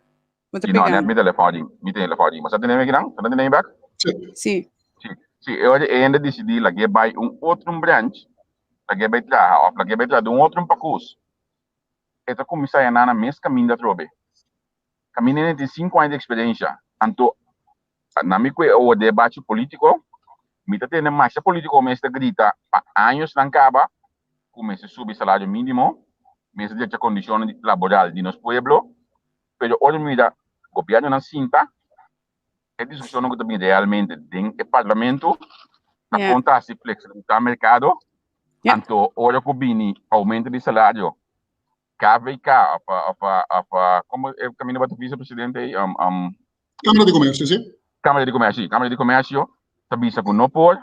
[SPEAKER 2] Bo ta
[SPEAKER 1] No, net
[SPEAKER 2] pegando.
[SPEAKER 1] mi telefon di, mi telefon di. Ma sa tene mi kinan? Sa tene mi back?
[SPEAKER 4] Si.
[SPEAKER 2] Si.
[SPEAKER 1] Si, si, e ora e hende disidí lag'é bai un otro branch, lag'é bai traha òf lag'é bai traha den un otro pakus, e ta kuminsá yaná na mes kaminda atrobe. Kaminda e tin sinku aña di eksperensha. Anto, na mi ku e ora di e bachi polítiko, mi ta tende masha polítiko mes ta grita pa añosnan kaba ku mester subi salario mínimo, mester drecha kondishonnan laboral di nos pueblo, pero ora mi mira gobièrnunan sinta, e diskushonnan ku ta bin realmente den e parlamento ta kon ta hasi fleksibilitá merkado, anto ora ku bini oumento di salario, KVK òf òf òf komo e kaminda bo ta bisa presidente ei?
[SPEAKER 4] Kámara di Komersio, si.
[SPEAKER 1] Kámara di Komersio, si. Kámara di Komersio ta bisa ku no por,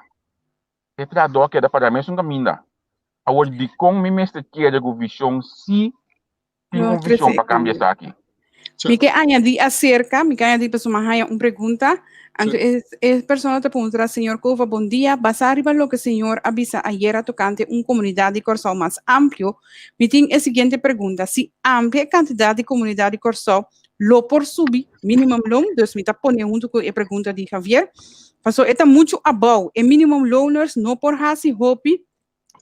[SPEAKER 1] e trahadó a keda paga mesun kaminda. Awor dikon mi mester kere ku vishon si tin
[SPEAKER 2] No
[SPEAKER 1] un vision
[SPEAKER 2] trece
[SPEAKER 1] pa cambia
[SPEAKER 2] cambio.
[SPEAKER 1] esaki.
[SPEAKER 4] Sí.
[SPEAKER 2] Mi ke añadí acerca, mi ke añadí pasobra mi a haña un pregunta. Anto
[SPEAKER 4] Sí.
[SPEAKER 2] e, e persona ta puntra, Señor Cova, bon dia. Basá riba loke señor a bisa ayera tocante un comunidad di Kòrsou mas amplio, mi tin e siguiente pregunta, si amplia e cantidad di comunidad di Kòrsou, lo por subi minimumloon? Dus mi ta pone hunto cu e pregunta di Javier. Paso e ta mucho abou. E minimumlooners no por haci hopi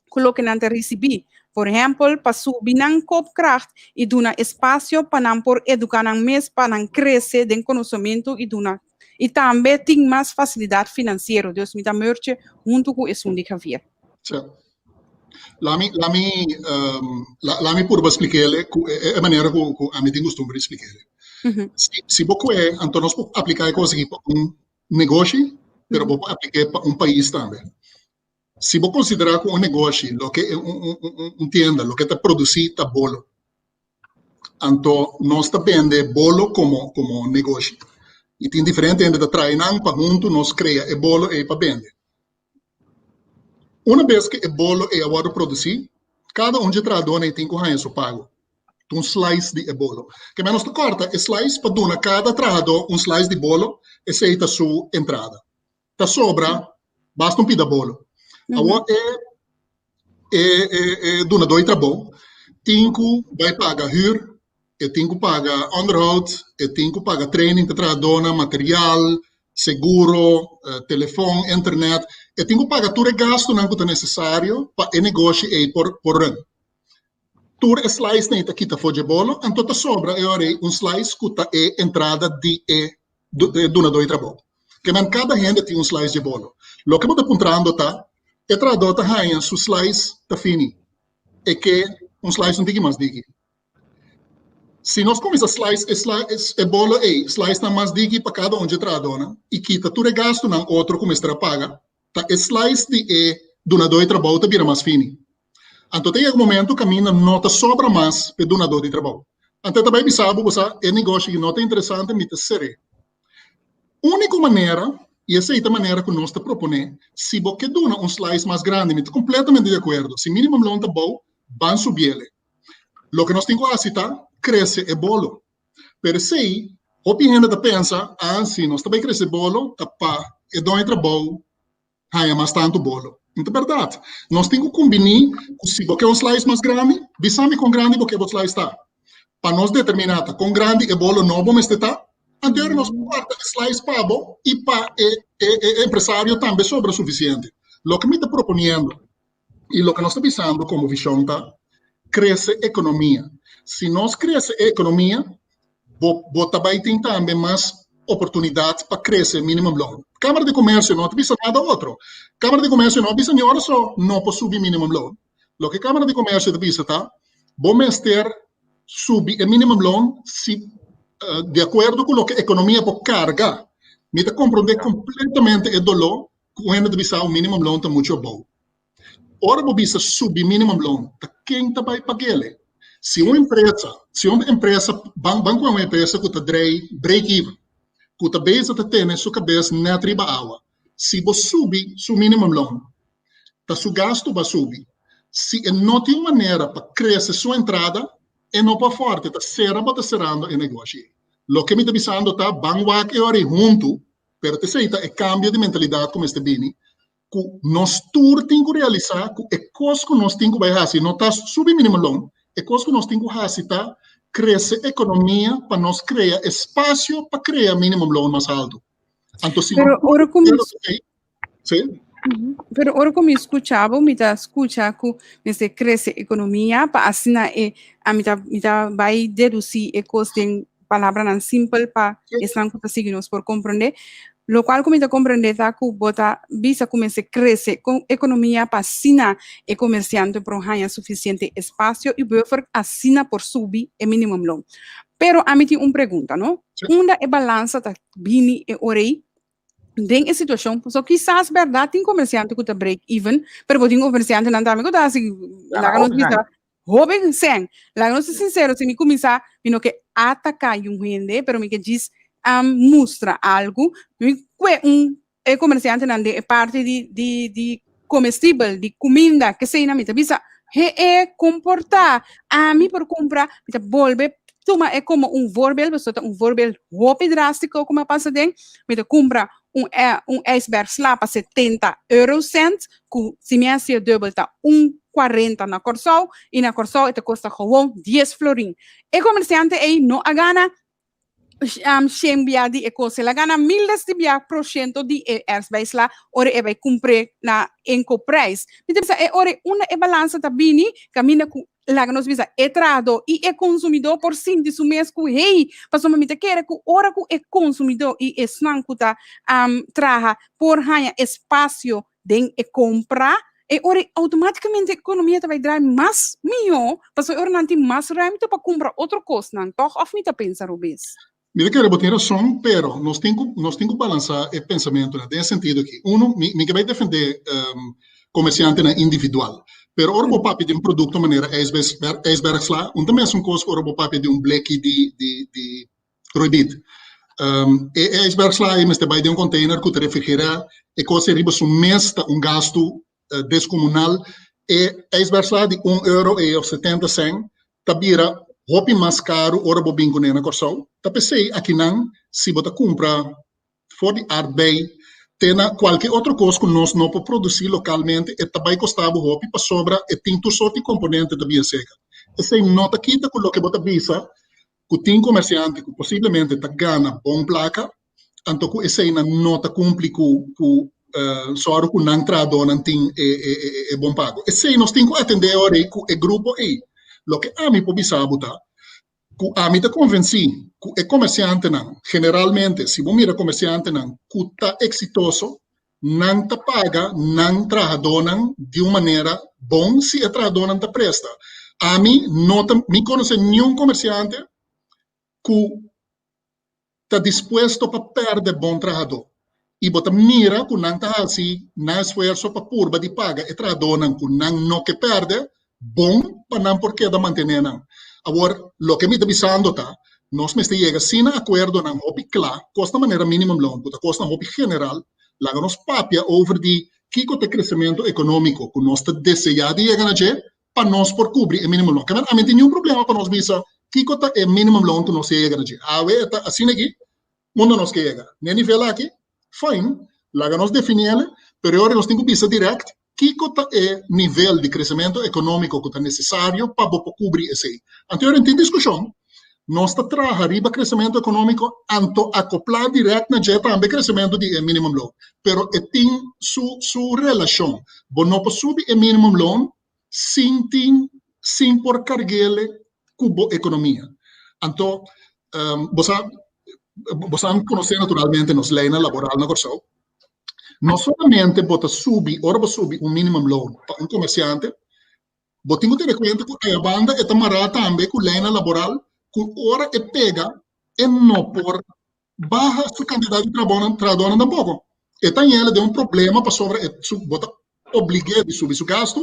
[SPEAKER 2] ku loke nan ta risibí. Por ehèmpel, pa subi nan koopkracht i duna espasio pa nan por eduká nan mes pa nan krese den konosementu i duna i tambe tin mas fasilidat finansiero. Dus mi ta merche huntu ku esun di Javier.
[SPEAKER 4] Sí. Lami, lami, um, la, lami purba splikele ku e, e manera ku, ku ami tin kustumber di splikele. Si, si bo kue, anto nos por apliká e kos aki pa un negoshi, pero bo por aplik'é pa un pais tambe. Si bo konsiderá ku un negoshi, loke e un un un un tienda, loke ta produsí ta bolo. Anto nos ta bende bolo komo komo negoshi. I tin diferente hende ta trae nan pa huntu nos krea e bolo ei pa bende. Una bes ku e bolo ei a wòrdu produsí, kada un dje trahadónan ei tin ku haña su pago. Ta un slice di e bolo. Ke men nos ta kòrta e slice pa duna kada trahadó un slice di bolo, esei ta su entrada. Ta sobra basta un pida bolo. Awor e e e e dunadó di trabou tin ku bai paga hür, e tin ku paga onderhoud, e tin ku paga training pa trahadónan, material, seguro, telefòn, internet. E tin ku paga tur e gastunan ku ta nesesario pa e negoshi ei por por run. Tur e slicenan ei ta kita for dje bolo, anto ta sobra e ora ei un slice ku ta e entrada di e dunadó di trabou. Ke men kada hende tin un slice dje bolo. Loke bo ta puntrando ta, e trahadó ta haña su slice ta fini, e ke un slice un tiki mas diki. Si nos kuminsá slice e e bolo ei, slicenan mas diki pa kada un dje trahadónan i kita tur e gastunan otro ku mester a paga, ta e slice di e dunadó di trabou ta bira mas fini. Anto ta yega un momento kaminda no ta sobra mas pa e dunadó di trabou. Anto e ta bai bisa bo, bo sa, e negoshi aki no ta interesante, mi ta ser'é. Úniko manera, i esei ta manera ku nos ta proponé, si bo ke duna un slice mas grandi, mi ta kompletamente di akuerdo, si minimumloon ta bou, ban subiele. Loke nos tin ku hasi ta krese e bolo. Pero esei, hopi hende ta pensa, ah, si nos ta bai krese bolo, ta pa e doño di trabou haña mas tantu bolo. No ta bèrdat. Nos tin ku kumbiní ku si bo ke un slice mas grandi, bisa mi kon grandi bo ke bo slice ta. Pa nos determiná ta kon grandi e bolo nobo mester ta, anto ora nos por kòrta e slice pa bo i pa e e empresario tambe sobra sufisiente. Loke mi ta proponiendo i loke nos ta bisando komo vishon ta krese ekonomia. Si nos krese e ekonomia, bo bo ta bai tin tambe mas oportunidat pa krese minimumloon. Kámara di Komersio no ta bisa nada otro. Kámara di Komersio no a bisa ni ora so no por subi minimumloon. Loke Kámara di Komersio ta bisa ta bo mester subi e minimumloon si di akuerdo ku loke ekonomia por karga. Mi ta komprondé kompletamente e doló ku un hende ta bisa un minimumloon ta muchu abou. Ora bo bisa subi minimumloon, ta ken ta bai pag'ele? Si un empresa, si un empresa, ban ban ku un empresa ku ta drei break even, ku ta bezig ta tene su kabes nèt riba awa, si bo subi su minimumloon, ta su gastu ba subi. Si e no tin un manera pa krese su entrada, e no por fòrte, ta sera bo ta serando e negoshi ei. Loke mi ta bisando ta, ban wak e ora ei huntu, pero t'esei ta e kambio di mentalidat ku mester bini, ku nos tur tin ku realisá ku e kos ku nos tin ku bai hasi no ta subi minimumloon, e kos ku nos tin ku hasi ta Krese ekonomia pa nos krea espasio pa krea minimumloon mas haltu. Anto si
[SPEAKER 2] Pero ora ku mi
[SPEAKER 4] Sí.
[SPEAKER 2] Pero ora ku mi skucha bo, mi ta skucha ku mester krese ekonomia pa asina e a mi ta mi ta bai dedusí e kos den palabranan simpel pa esnan ku ta sigui nos por komprondé. Lokual ku mi ta komprondé ta ku bo ta bisa ku mester krese ekonomia pa asina e komersiante por haña sufisiente espasio i buffer asina por subi e minimumloon. Pero ami tin un pregunta, no? Unda e balansa ta bini e ora ei den e situashon? Pasobra kisas bèrdat tin komersiante ku ta break even, pero bo tin komersiantenan tambe ku ta hasi, laga nos bisa, Hoben sèn, laga nos ta sinsero, si mi kuminsá, mi no ke ataká yun hende, pero mi ke djis mustra algu. Mi kue un e komersiantenan den e parti di di di komestibel, di kuminda, keseinan mi ta bisa, he e komportá, ami por kumpra, mi ta bolbe tuma e komo un voorbeeld, pasobra ta un voorbeeld hopi drástiko ku mi a pasa den, mi ta kumpra un un ijsberg sla pa 70 eurocent, ku si mi hasié dubbel ta un 40 na Kòrsou, i na Kòrsou e ta kosta gewoon 10 florin. E komersiante ei no a gana shen bia di e kos, el a gana miles di bia proshento di e ijsberg sla ora e bai kumpr'é na inkoopprijs. Mi ta bisa e ora unda e balansa ta bini kaminda ku laga nos bisa e trahadó i e konsumidó por sinti su mes ku hey, pasobra mi ta kere ku ora ku e konsumidó i esnan ku ta traha por haña espasio den e kompra, e ora outomátikamente e ekonomia ta bai drai mas mihó, pasobra e ora nan tin mas ruimte pa kumpra otro kosnan, tòg? Òf mi ta pensa robes?
[SPEAKER 4] Mi ta kere bo tin rason, pero nos tin ku nos tin ku balansá e pensamentunan den e sentido aki. Uno, mi mi ke bai defendé komersiantenan individual, pero ora bo papia di un produkto manera ijsberg sla, un ta mesun kos ku ora bo papia di un bleki di di di roibit. E ijsberg sla ei mester bai den un container ku ta refrigerá, e kos ei riba su mes ta un gastu deskomunal. E ijsberg sla di un euro ei òf setenta sèn ta bira hopi mas karu ora bo bin kuné na Kòrsou. Ta p'esei akinan si bo ta kumpra for di aardbei te na kualke otro kos ku nos no por produsí lokalmente e ta bai kosta bo hopi pasobra e tin tur sort di komponente ta bien seka. Esei no ta kita ku loke bo ta bisa ku tin komersiante ku posiblemente ta gana bon plaka anto ku eseinan no ta kumpli ku ku sòru ku nan trahadónan tin e e e bon pago. Esei nos tin ku atendé ora ei ku e grupo ei. Loke ami por bisa bo ta ku ami ta konvensí ku e komersiantenan generalmente si bo mira komersiantenan ku ta eksitoso nan ta paga nan trahadónan di un manera bon si e trahadónan ta presta. Ami no ta mi konosé niun komersiante ku ta dispuesto pa pèrdè bon trahadó i bo ta mira ku nan ta hasi nan esfuerso pa purba di paga e trahadónan ku nan no ke pèrdè bon pa nan por keda mantené nan. Awor, loke mi ta bisando ta, nos mester yega si na akuerdonan hopi kla, kos na manera minimumloon ku ta kosnan hopi general, laga nos papia over di kiko ta e kresementu ekonómiko ku nos ta deseá di yega na dje pa nos por kubri e minimumloon. Kende ami tin niun problema pa nos bisa kiko ta e minimumloon ku nos ta yega na dje. Awe e ta asina aki, unda nos ke yega? Na e nivel aki? Fine, laga nos defini el, pero e ora nos tin ku bisa dirèkt kiko ta e nivel di kresementu ekonómiko ku ta nesesario pa bo por kubri esei. Anto e ora tin diskushon, nos ta traha riba kresementu ekonómiko anto akoplá dirèkt na dje tambe kresementu di e minimumloon. Pero e tin su su relashon. Bo no por subi e minimumloon sin tin sin por karg'ele ku bo ekonomia. Anto bo sa bo sa konosé naturalmente nos leinan laboral na Kòrsou. No solamente bo ta subi ora bo subi un minimumloon pa un komersiante, bo tin ku tene kuenta ku aya banda e ta mará tambe ku leinan laboral ku ora e pega e no por baha su kantidat di trabounan trahadónan tampoko. E ta yela den un problema pasobra e su bo ta oblig'é di subi su gastu,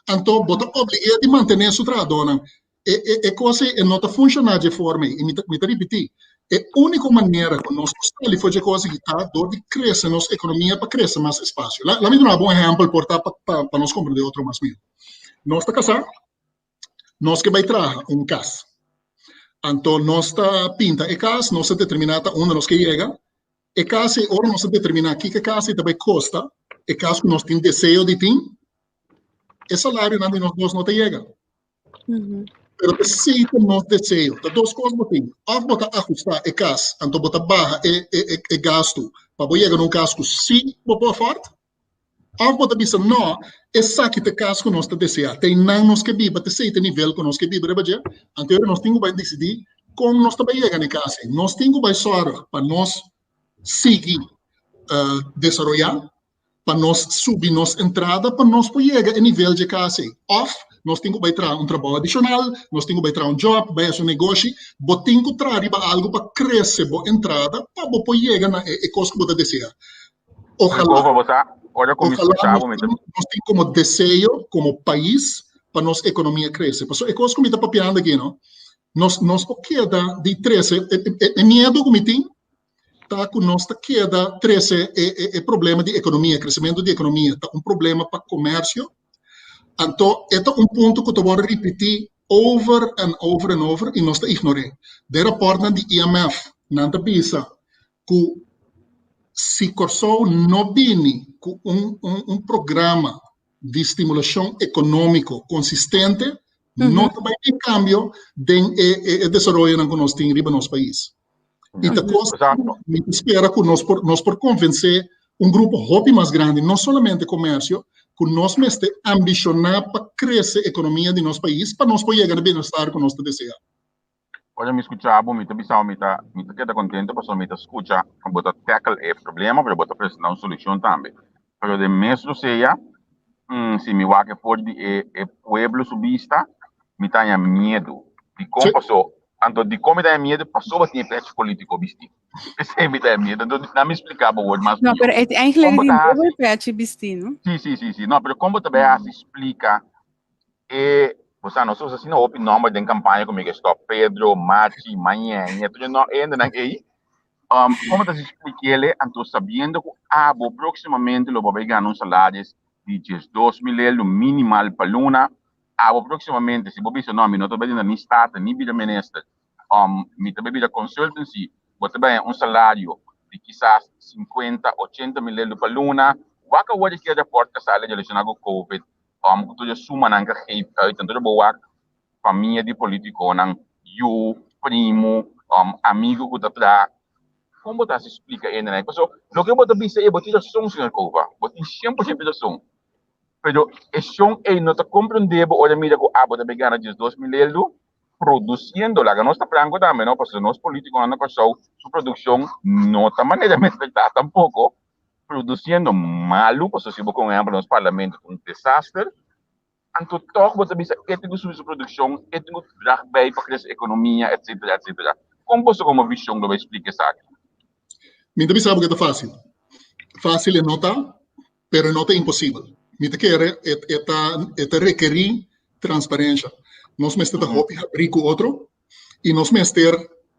[SPEAKER 4] anto bo ta oblig'é di mantené su trahadónan. E e e kos ei e no ta funshoná dje forma ei. I mi ta mi ta ripití, e úniko manera ku nos por sali for dje kos aki ta dor di krese nos ekonomia pa krese mas espasio. La la mi duna bo un ehèmpel por ta pa pa pa nos komprendé otro mas mihó. Nos ta kasá, nos ke bai traha un kas. Anto nos ta pinta e kas, nos ta determiná ta unda nos ke yega. E kas ei, ora nos ta determiná kiko e kas ei ta bai kosta, e kas ku nos tin deseo di tin, e salarionan di nos dos no ta yega. Pero ta esei ta nos deseo. Ta dos kos bo tin. Òf bo ta ahustá e kas, anto bo ta baha e e e e gastu pa bo yega na un kas ku sí bo por afòrt. Òf bo ta bisa, Nò, esaki ta e kas ku nos ta deseá. Ta einan nos ke biba, ta esei ta e nivel ku nos ke biba riba dje. Anto ora nos tin ku bai disidí kon nos ta bai yega na e kas ei. Nos tin ku bai sòrg pa nos sigui desaroyá, pa nos subi nos entrada pa nos por yega e nivel dje kas ei. Òf nos tin ku bai traha un trabou adishonal, nos tin ku bai traha un jòb, bai hasi un negoshi. Bo tin ku traha riba algu pa krese bo entrada pa bo por yega na e kos ku bo ta deseá. Ojalá, ojalá nos tin komo deseo, komo pais, pa nos ekonomia krese. Pasobra e kos ku mi ta papiando aki, no, nos nos por keda di trese, e miedu ku mi tin ta ku nos ta keda trese e e e problema di ekonomia, kresementu di ekonomia ta un problema pa komersio. Anto e ta un punto ku ta wòrdu ripití over and over and over i nos ta ignor'é. Den rapòrtnan di IMF nan ta bisa ku si Kòrsou no bini ku un un programa di stimulashon ekonómiko konsistente, no ta bai tin kambio den e e desaroyonan ku nos tin riba nos pais. I ta kos mi ta spera ku nos por nos por konvensé un grupo hopi mas grandi, no solamente komersio, ku nos mester ambishoná pa krese ekonomia di nos pais pa nos por yega na bienestar ku nos ta deseá.
[SPEAKER 1] Ora mi skucha bo, mi ta bisa bo mi ta mi ta keda kontento pasobra mi ta skucha ku bo ta tackle e problema pero bo ta presenta un solushon tambe. Pero den mes lo sea, si mi wak e for di e e pueblo su bista, mi ta haña miedu. Dikon? Paso anto dikon mi ta haña miedu? Pasobra tin e pèchi polítiko bistí. P'esei mi ta haña miedu. Anto nan mi splika bo word mas
[SPEAKER 2] No,
[SPEAKER 1] mihó.
[SPEAKER 2] pero
[SPEAKER 1] Kon
[SPEAKER 2] eigenlijk
[SPEAKER 1] bo
[SPEAKER 2] tin
[SPEAKER 1] ta
[SPEAKER 2] dubbel
[SPEAKER 1] hasi?
[SPEAKER 2] pèchi bistí, no?
[SPEAKER 1] Sí, sí, sí, sí. No, pero kon bo ta bai hasi splika E, bo sa, nos usa asina hopi nomber den campaña cu mi ke stop. Pedro, Machi, Mañeñe, tur e no, e hendenan ey. Um, como ta si spliquele, anto sabiendo cu abo próximamente lo bo bay gana un salaris di 12.000 euro minimal pa luna, abo próximamente, si bo bisa, no, mi no ta bay duna ni Staten, ni bira minister, um, mi ta bay bira consultancy, bo ta bay un salario di kisas 50, 80 mil euro pa luna, wak awor di ki rapport ka sali relaciona cu COVID, Amo ku tur e sumanan ka geef uit, anto bo wak famia di politikonan, yu, primu, amigu ku ta traha. Kon bo ta hasi splika e hendenan? Paso loke bo ta bisa ei bo tin rason señor Cova, bo tin sien por siento rason. Pero e shon ei no ta komprende bo ora mira ku abo ta bay gana 12.000 eldo produsiendo. Laga nos ta franko tambe no, pasobra nos politikonan na Kòrsou su produkshon no ta manera mester ta tampoko. Produciendo malu, pasobra si bo con ehempel nos parlamento ta un desaster, anto tog bo ta bisa e tin cu subi su produccion, e tin cu drag bij pa crece economia, etcetera, etcetera. Con boso como vision lo bay splica esaki?
[SPEAKER 4] Mi ta bisa bo cu e ta facil. Facil e no ta, pero e no ta imposibel. Mi ta kere e e ta e ta rekeri transparencia. Nos mester ta hopi habri cu otro i nos mester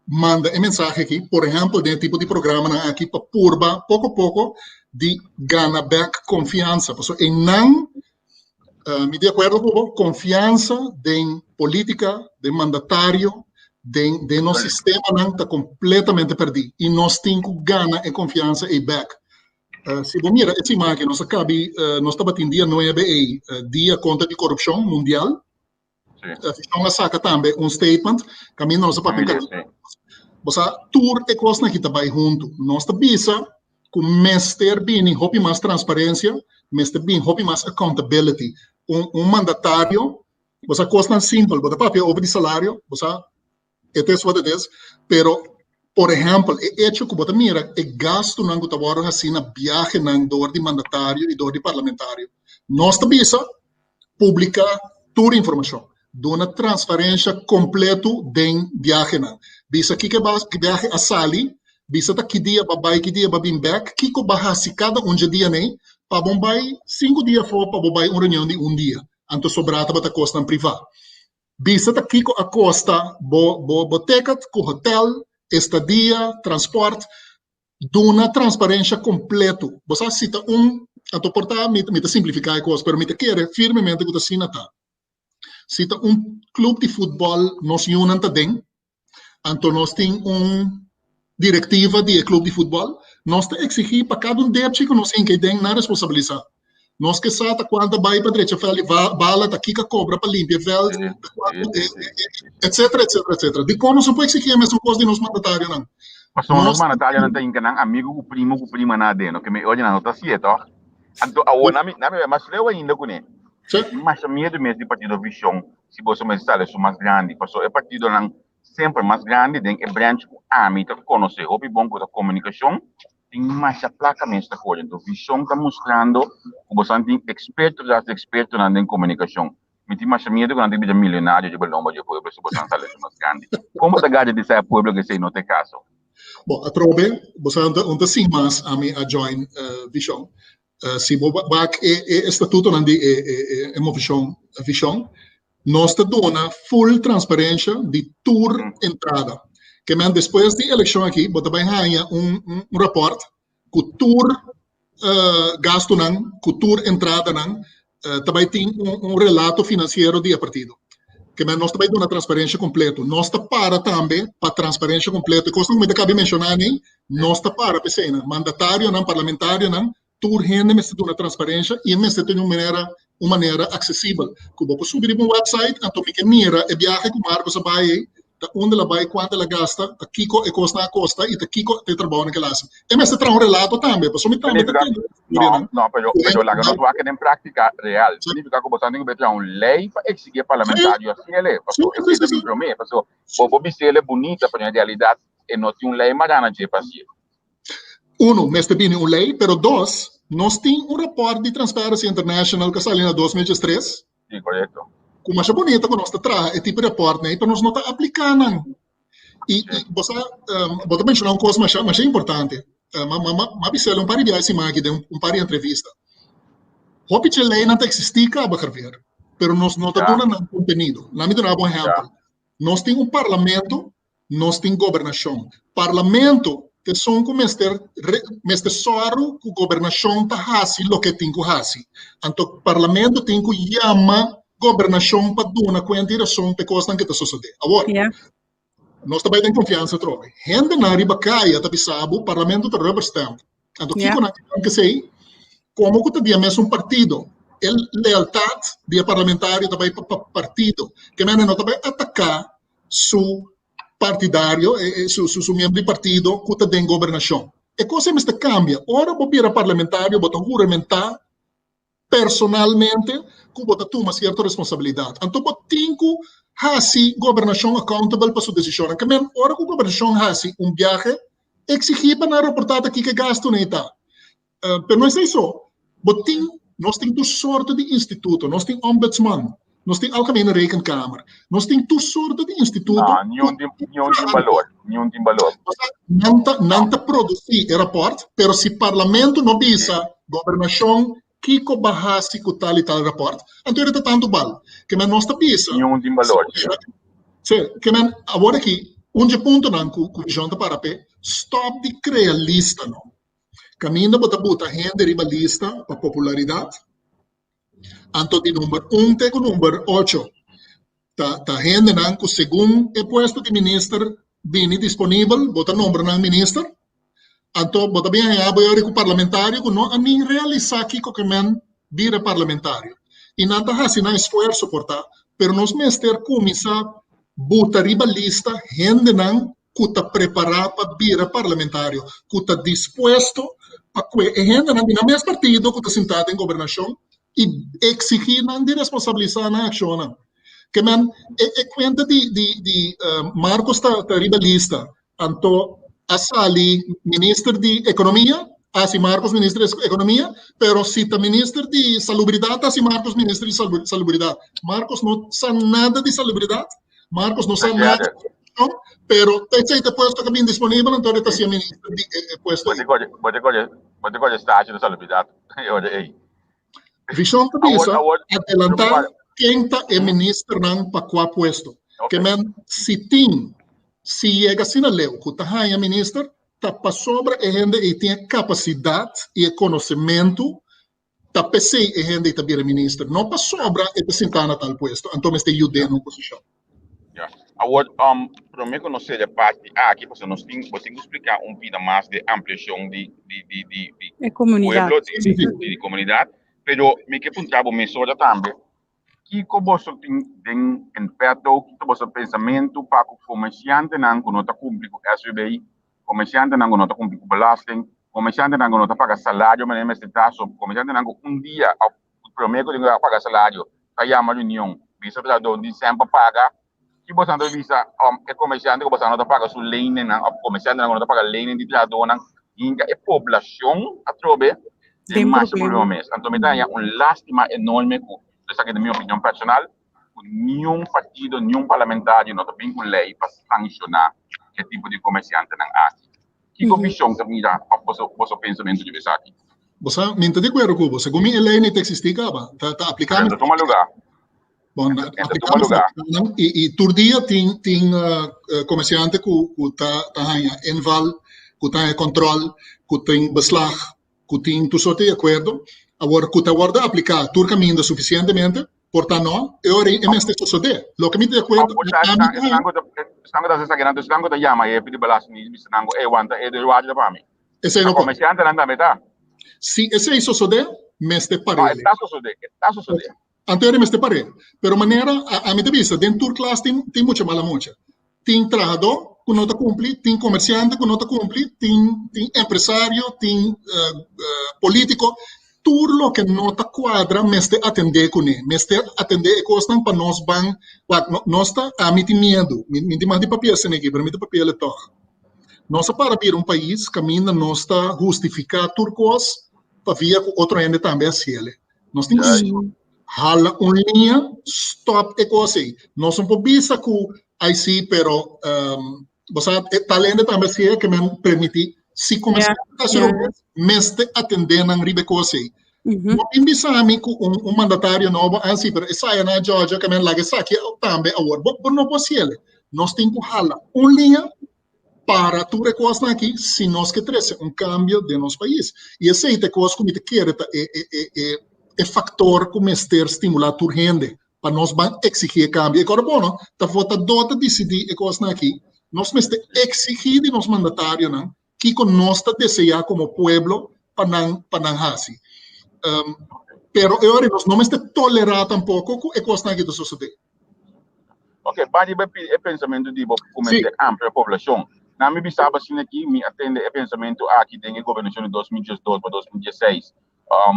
[SPEAKER 4] manda e mensahe aki, por ehèmpel den e tipo di programanan aki pa purba poko poko di gana bèk konfiansa. Pasobra einan mi di akuerdo ku bo, konfiansa den polítika, den mandatario, den den nos sistemanan ta kompletamente pèrdí i nos tin ku gana e konfiansa ei bèk. Si bo mira e siman aki nos a kabi, nos tabatin dia nuebe ei, dia kontra di korupshon mundial. Vishon a saka tambe un statement kaminda nos a papia un Bo sa tur e kosnan aki ta bai huntu. Nos ta bisa ku mester bini hopi mas transparensia, mester bini hopi mas accountability. Un un mandatario, bo sa kosnan simpel, bo ta papia over di salario, bo sa It is what it is, pero por ehempel e hecho ku bo ta mira e gastunan ku ta wòrdu hasí na biahenan dor di mandatario i dor di parlamentario. Nos ta bisa publiká tur informashon, duna transparensha kompletu den biahenan. Bisa kiko e biahe a sali, bisa ta ki dia bo a bai, ki dia bo a bin bèk, kiko bo a hasi kada un dje dianan pa bo bai sinku dia afó pa bo bai un reunion di un dia, anto sobrá tabata kosnan privá. Bisa ta kiko a kosta bo bo bo ticket ku hotel, estadia, transport. Duna transparensha kompleto. Bo sa si ta un, anto por ta mi mi ta simplifiká e kos, pero mi ta kere firmemente ku ta asina ta. Si ta un klup di futbòl nos yunan ta den, Anto nos tin un direktiva di e klup di futbòl. Nos ta eksigí pa kada un depchi ku nos hinka ei den nan responsabilisá. Nos ke sa ta kuantu a bai pa drecha vèlt di bala, ta kiko a kobra pa limpia e vèlt, ta kuantu, etcetera, etcetera, etcetera. Dikon nos no por eksigí e mesun kos di nos mandatarionan?
[SPEAKER 1] Pasobra nos mandatarionan ta hinka nan amigu ku primu ku prima nan aden, ke mi oye nan no ta hasié tòg. Anto awor nan mi nan mi bai mas leu ainda kuné. Mi masha miedu mes di partido Vision si boso mester sali esun mas grandi, pasobra e partidonan semper mas grandi den e branch ku ami ta konosé hopi bon ku ta komunikashon, Tin masha plaka mes ta kore. Enton Vision ta mustrando ku bosan tin eksperto tras di ekspertonan den komunikashon. Mi tin masha miedu ku nan ta bira milionario riba lomba di e pueblo si bosan sali esun mas grandi. Kon bo ta gada di sa e pueblo ku esei no ta e kaso?
[SPEAKER 4] Bon, atrobe, bosan ta un ta sin mas ami a join Vision. Si bo wak e estatutonan di e movishon Vision, nos ta duna full transparencia di tur entrada. Ke men despues di elekshon aki bo ta bai haña un raport ku tur gastunan, ku tur entradanan, ta bai tin un relato finansiero di e partido. Ke men nos ta bai duna transparencia kompleto. Nos ta para tambe pa transparencia kompleto. E kosnan ku mi ta kaba di menshoná nei, nos ta para pa eseinan. Mandatarionan, parlamentarionan, tur hende mester duna transparencia y e mester tene un manera un manera accesibel. Cu bo por subi riba un website, anto mi ke mira e biahe cu Marcos a bai ei, ta unda el a bai, cuanto el a gasta, ta kico e cosnan a costa y ta kico ta e trabounan cu el a haci. E mester traha un relato tambe, pasobra mi tambe ta tende
[SPEAKER 1] historianan. No, no, pero, pero laga nos wak den practica real. Significa cu bo ta tin cu traha un ley pa exigi e parlamentario haci ele, pasobra esey ta bin prome, pasobra bo por bisa ele bunita, pero en realidad e no tin un ley marana dje pa haci.
[SPEAKER 4] Uno, mester bini un ley, pero dos, nos tin un rapport di Transparency International cu a sali na 2013.
[SPEAKER 1] Sí, correcto.
[SPEAKER 4] Cu masha bonita cu nos ta traha e tipo di rapport nei, pero nos no ta aplica nan. Y, y bo sa, um, bo ta menciona un cos masha, masha importante. Uh, ma, ma, ma, ma bisel un par di biaha siman aki den un, un par di entrevista. Hopi dje leynan ta existi caba, Javier, pero nos no ta duna nan contenido. Laat mi duna bo un ehempel. Nos tin un parlamento Nos tin gobernashon. Parlamento ta esun ku mester mester sòru ku gobernashon ta hasi loke e tin ku hasi. Anto parlamento tin ku yama gobernashon pa duna kuenta i rason pa e kosnan ku ta sosodé. Awor, nos ta bai den konfiansa atrobe. Hendenan riba kaya ta bisa bo parlamento ta rubber stamp. Anto kiko nan ta kesei? Komo ku ta di e mesun partido, e lealtat di e parlamentario ta bai pa partido. Ke mende no ta bai ataká su partidario, su, su, su miembro di partido ku ta den gobernashon. E kos ei mester kambia. Ora bo bira parlamentario bo ta huramentá personalmente ku bo ta tuma sierto responsabilidat. Anto bo tin ku hasi gobernashon accountable pa su desishonnan. Ke men ora ku gobernashon hasi un biahe, eksigí pa nan raportá ta kiko e gastunan ei ta. Pero no esei so, bo tin, nos tin tur sorto di instituto, nos tin ombudsman, nos tin Algemene Rekenkamer, nos tin tur sorto di instituto.
[SPEAKER 1] Ah, niun tin, niun tin balor, niun tin balor.
[SPEAKER 4] Nan ta, nan ta produsí e rapòrt, pero si parlamento no bisa gobernashon kiko ba hasi ku tal i tal rapòrt, anto e ta tantu bal. Ke men nos ta bisa.
[SPEAKER 1] Niun tin balor.
[SPEAKER 4] Sí, ke men awor aki un dje puntonan ku ku Vision ta para p'e, stòp di krea lista no. Kaminda bo ta buta hende riba lista pa popularidat, anto di number un te ku number ocho ta ta hendenan ku segun e puesto di minister bini disponibel bo ta nombra nan minister, anto bo ta bin haña bo yori ku parlamentario ku no a nin realisá kiko ke men bira parlamentario i nan ta hasi nan esfuerso por ta, pero nos mester kuminsá buta riba lista hendenan ku ta prepará pa bira parlamentario, ku ta dispuesto pa kue e hendenan di nan mes partido ku ta sintá den gobernashon i eksigí nan di responsabilisá nan akshonnan. Ke men e e kuenta di di di Marcos ta ta riba lista, anto a sali minister di ekonomia, a hasi Marcos minister di ekonomia, pero si ta minister di salubridat a hasi Marcos minister di salubridat. Marcos no sa nada di salubridat, Marcos no sa nada di corrupcion, pero ta esei ta e puesto cu a bin disponibel, anto e ta hacia minister di e puesto
[SPEAKER 1] ei. Bo te coge, bo te coge statie di salubridad e ora ei.
[SPEAKER 4] Vision ta bisa, adelanta ken ta e ministernan pa cua puesto. Ke men si tin, si yega asina leu cu ta haya minister, ta pasobra e hende ei tin e capacidad y e conocemento Ta p'esei e hende ei ta bira minister, no pasobra e ta sintá na tal puesto, anto mester yud'é na un posishon.
[SPEAKER 1] Ya. Awor, promé ku nos sera parti aki, pasobra nos tin, bo tin ku spliká un pida mas di ampliashon di, di, di, di, di
[SPEAKER 2] E komunidat.
[SPEAKER 1] pueblo, di, di, di komunidat. Pero mi ke puntra bo mesora tambe, kiko boso tin den en petto, kiko boso pensamentu pa ku komersiantenan ku no ta kumpli ku SVB, komersiantenan ku no ta kumpli ku belasting, komersiantenan ku no ta paga salario manera mester ta, so komersiantenan ku un dia òf promé ku tin ku paga salario ta yama reunion bisa trahadó di sèn pa paga. Ki boso ta bisa e komersiante ku boso no ta paga su leeningnan òf komersiantenan ku no ta paga leening di trahadónan hinka e poblashon atrobe den masha problema mes. Anto mi ta haña un lástima enorme ku, esaki ta mi opinion personal, ku niun partido, niun parlamentario no ta bin ku lei pa sanshoná e tipo di komersiantenan aki. Kiko vishon ta mira òf boso pensamentu riba esaki?
[SPEAKER 4] Bo sa, mi no ta di akuerdo ku bo. Segun mi e lei no ta eksistí kaba. Ta apliká.
[SPEAKER 1] Ta tuma lugá.
[SPEAKER 4] Bon, aplicamos lugar. Y, y tur dia tin, tin uh, comerciante ku, ku ta, ta haña inval, ku ta haña control, ku tin beslag, ku tin tur soort di acuerdo. Awor, ku ta wordo aplica tur caminda suficientemente, por ta no, e ora e mester sosode. Loke mi ta di acuerdo,
[SPEAKER 1] Esnan ku ta hasi esaki, esnan ku ta yama e pidi belastingdienst bisa nan ku e wanta e deurwaarder pa mi.
[SPEAKER 4] Esei no por.
[SPEAKER 1] Comerciantenan tambe ta.
[SPEAKER 4] Si esei sosode, mester parele.
[SPEAKER 1] No, e ta sosode, e ta sosode.
[SPEAKER 4] Anto e mester par'é. Pero manera ami ta bisa, den tur klas tin tin mucha mala mucha. Tin trahadó ku no ta kumpli, tin komersiante ku no ta kumpli, tin tin empresario, tin polítiko. Tur loke no ta kuadra mester atendé kuné. Mester atendé e kosnan pa nos ban wak nos ta ami tin miedu, mi mi tin mas di papia esei aki pero mi ta papia el tòg. Nos a para bira un pais kaminda nos ta hustifiká tur kos pa via ku otro hende tambe a hasiel. Nos tin ku hala un liña, stop e kos ei. Nos no por bisa ku ai sí, pero um, bo sa, e tal hende tambe hasié ke men permití. Si kuminsá hasi robes, mester atendé nan riba e kos ei. No bin bisa mi ku un, un mandatario nobo, ah sí, pero esaya na Georgia ke men laga esaki tambe awor. Bo, bo no por hasiel. Nos tin ku hala un liña para tur e kosnan aki si nos ke trese un kambio den nos pais. I esei ta e kos ku mi ta kere ta e e e e e faktor ku mester stimulá tur hende pa nos ban eksigí e kambio. E kòrda bon no, ta votadó ta disidí e kosnan aki. Nos mester eksigí di nos mandatarionan kiko nos ta deseá komo pueblo pa nan pa nan hasi. Pero e ora nos no mester tolerá tampoko ku e kosnan aki ta sosodé.
[SPEAKER 1] Ok, ba riba e pensamentu di bo ku mester amplia poblashon. Na mi bisaba asina aki, mi a tende e pensamentu aki den e gobernashon di 2012 pa 2016,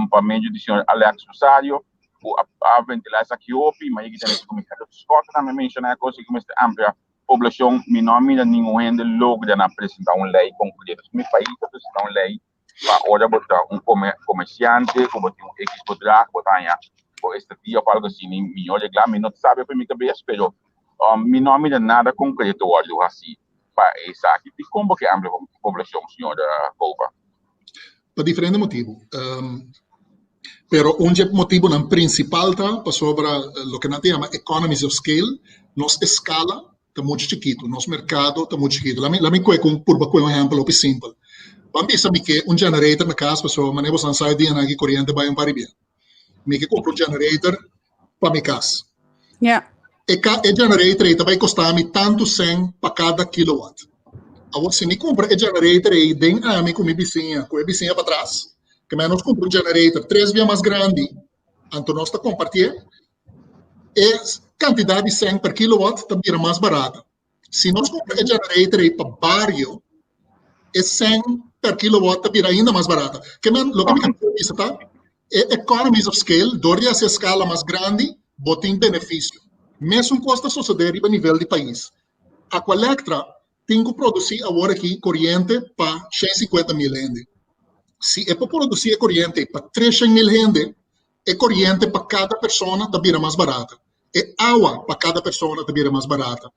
[SPEAKER 1] pa medio di señor Alex Rosario, ku a ventilá esaki hopi, mi a yega tende ku Michael Scott tambe a menshoná e kos aki ku mester amplia poblashon. Mi no a mira ningun hende logra na presentá un lei konkreto. Mi pais a presentá un lei pa ora bo ta un comerciante cu bo tin un X bedrag bo ta haña bo estadia of algo asina mihor regla. Mi no sabi afe mi cabes pero mi no a mira nada concreto wordo haci pa esaki. Dicon bo ke amplia poblacion señor Cova?
[SPEAKER 4] Pa diferente motibu. Pero un dje motibunan principal ta pasobra loke nan ta yama economies of scale, nos escala ta muchu chikitu, nos merkado ta muchu chikitu. Lami lami kue ku purba kue un ehèmpel hopi simpel. Ban bisa mi ke un generator na kas pasobra manera boso nan sa e dianan aki koriente bai un par di bia. Mi ke kumpra un generator pa mi kas.
[SPEAKER 2] Ja.
[SPEAKER 4] E ka e generator ei ta bai kosta mi tantu sèn pa kada kilowatt. Awor si mi kumpra e generator ei den ami ku mi bisiña ku e bisiña patras, ke men nos kumpra un generator tres bia mas grandi, anto nos ta kompartié, E kantidat di sèn per kilowatt ta bira mas barata. Si nos kumpra e generator ei pa bario, e sèn per kilowatt ta bira ainda mas barata. Ke men, loke mi a bisa ta, e economies of scale, dor di hasi e skala mas grandi, bo tin benefisio. Mesun kos ta sosodé riba nivel di pais. Aqualectra tin ku produsí awor aki koriente pa 150,000 hende. Si e por produsí e koriente pa 300,000 hende, e koriente pa kada persona ta bira mas barata, e awa pa kada persona ta bira mas barata,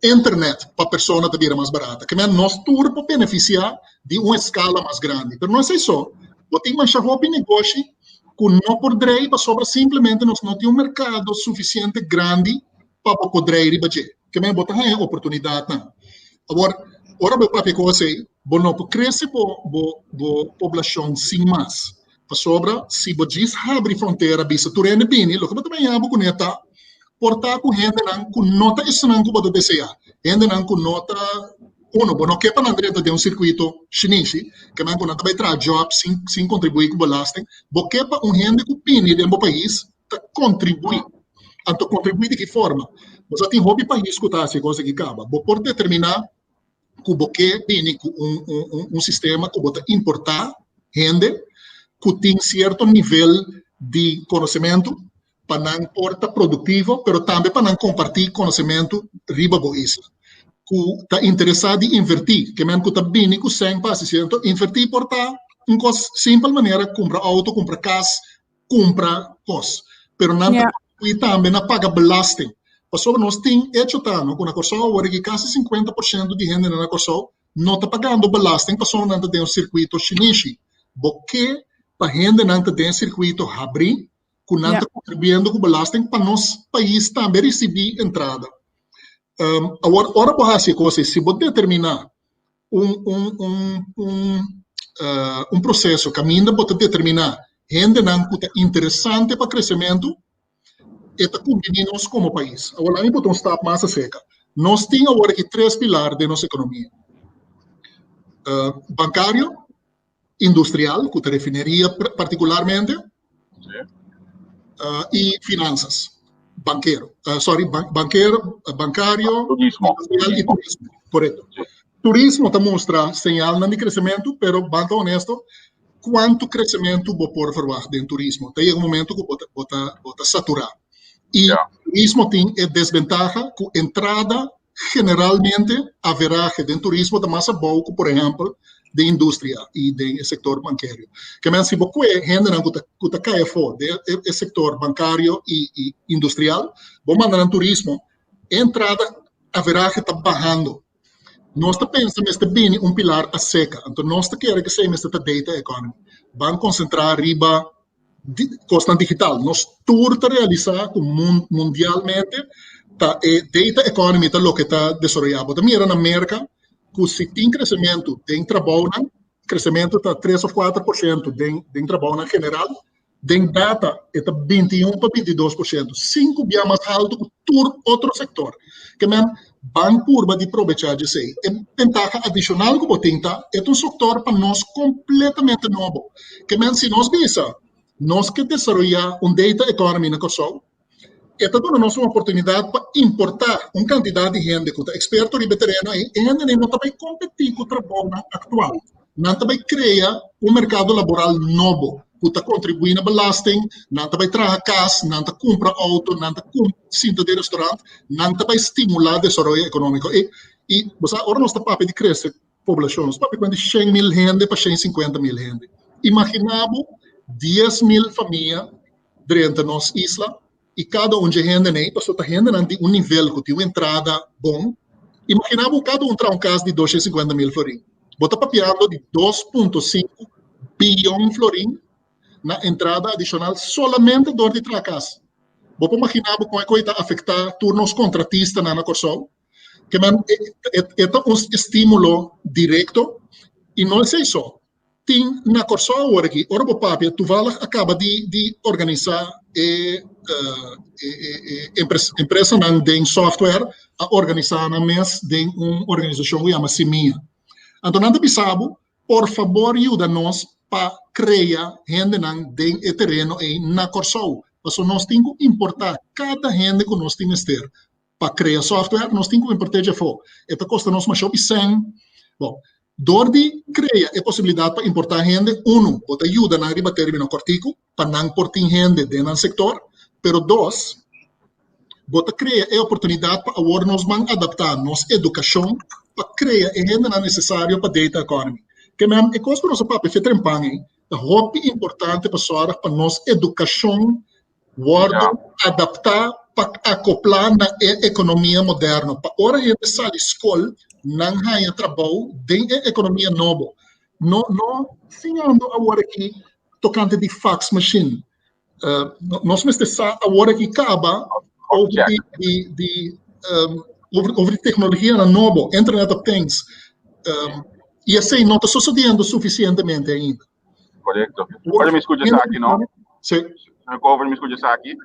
[SPEAKER 4] internet pa persona ta bira mas barata. Ke men nos tur por benefisiá di un eskala mas grandi. Pero no esei so, bo tin masha hopi negoshi ku no por drei pasobra simplemente nos no tin un merkado sufisiente grandi pa bo por drei riba dje. Ke men bo ta haña oportunidatnan. Awor, ora bo papia ku esei, bo no por krese bo bo bo poblashon sin mas. Pasobra si bo djis habri frontera bisa tur hende bini, loke bo ta baña bo kuné ta por ta ku hendenan ku no ta esnan ku bo ta deseá, hendenan ku no ta. Uno, bo no ke pa nan drenta den un sirkuito shinishi, ke men ku nan ta bai traha job sin sin kontribuí ku belasting. Bo ke pa un hende ku bini den bo pais ta kontribuí. Anto kontribuí di ki forma? Bo sa tin hopi pais ku ta hasi e kos aki kaba. Bo por determiná ku bo ke bini ku un un un sistema ku bo ta importá hende ku tin sierto nivel di konosementu pa nan por ta produktivo, pero tambe pa nan kompartí konosementu riba bo isla. Ku ta interesá di invertí, ke men ku ta bini ku sèn pa hasi sierto, invertí por ta un kos simpel manera kumpra outo, kumpra kas, kumpra kos. Pero nan ta kontribuí tambe na paga belasting. Pasobra nos tin echo ta no ku na Kòrsou awor aki kasi 50% di hendenan na Kòrsou no ta pagando belasting pasobra nan ta den un sirkuito shinishi. Bo ke pa hendenan ta den e sirkuito habrí ku nan ta kontribuyendo ku belasting pa nos pais tambe risibí entrada. Awor, ora bo hasi e kos ei, si bo determiná un un un un un proseso kaminda bo ta determiná hendenan ku ta interesante pa kresementu, e ta kumbiní nos komo pais. Awor, laga mi put un stap mas aserka. Nos tin awor aki tres pilar den nos ekonomia, bankario, industrial, ku ta refineria partikularmente, i finansas, bankero, sorry, bankero, bankario, industrial i turismo, korekto. Turismo ta mustra señalnan di kresementu, pero ban ta honesto, kuantu kresementu bo por verwagt den turismo? Ta yega un momento ku bo ta, bo ta, bo ta saturá. I turismo tin e desbentaha ku entrada Generalmente, averahe den turismo ta mas abou ku, por ehèmpel, den industria i den e sektor bankario. Ke men si bo kue hendenan ku ta ku ta kai afó den e sektor bankario i i industrial, bo manda nan turismo, e entrada averahe ta bahando. Nos ta pensa mester bini un pilar aseka, anto nos ta kere ku esei mester ta data economy. Ban konsentrá riba kosnan digital. Nos tur ta realisá ku mundialmente ta e data economy ta loke ta desaroyá. Bo ta mira na Merka ku si tin kresementu den trabounan, kresementu ta tres òf 4% den trabounan general, den data e ta 21 pa 22%, sinku bia mas haltu ku tur otro sektor. Ke men ban purba di probechá djesei. E bentaha adishonal ku bo tin ta e ta un sektor pa nos kompletamente nobo. Ke men si nos bisa nos ke desaroyá un data economy na Kòrsou, e ta duna nos un oportunidat pa importá un kantidat di hende ku ta eksperto riba e tereno ei. E hendenan no ta bai kompetí ku trabounan aktual. Nan ta bai krea un merkado laboral nobo ku ta kontribuí na belasting, nan ta bai traha kas, nan ta kumpra outo, nan ta sinta den restaurant, nan ta bai stimulá desaroyo ekonómiko. I bo sa ora nos ta papia di krese poblashon, nos papia kuenta di 100.000 hende pa 150.000 hende. Imaginá bo 10.000 famia drenta nos isla i kada un dje hendenan ei pasobra ta hendenan di un nivel ku tin un entrada bon. Imaginá bo kada un traha un kas di 250.000 florin. Bo ta papiando di 2.5 biyon florin na entrada adishonal solamente dor di traha kas. Bo por imaginá bo kon e kos ta afektá tur nos kontratistanan na Kòrsou? Ke men e ta un estímulo direkto i no esei so. Tin na Kòrsou awor aki, ora bo papia, toevallig a kaba di di organisá e e e empresanan den software a organisá nan mes den un organisashon ku yama Simia. Anto nan ta bisa bo, por fabor yuda nos pa krea hendenan den e tereno ei na Kòrsou, pasobra nos tin ku importá kada hende ku nos tin mester. Pa krea software nos tin ku import'é dje afó. E ta kosta nos masha hopi sèn. Bon, dor di krea e posibilidat pa importá hende, unu, bo ta yuda nan riba término kòrtiku pa nan por tin hende den nan sektor, pero dos, bo ta krea e oportunidat pa awor nos ban adaptá nos edukashon pa krea e hendenan nesesario pa data economy. Ke men, e kos ku nos a papia fe trempan ei ta hopi importante pa sòrg pa nos edukashon Wòrdu adaptá pa akoplá na e ekonomia moderno, pa ora hende sali skol nan haña trabou den e ekonomia nobo. No no siñando awor aki tokante di fax machine. Nos mester sa awor aki kaba over di di di over over di teknologianan nobo, internet of things, i esei no ta sosodiendo sufisientemente ainda.
[SPEAKER 1] Korekto. Ora mi skucha esaki, no?
[SPEAKER 4] Sí.
[SPEAKER 1] Over mi skucha esaki,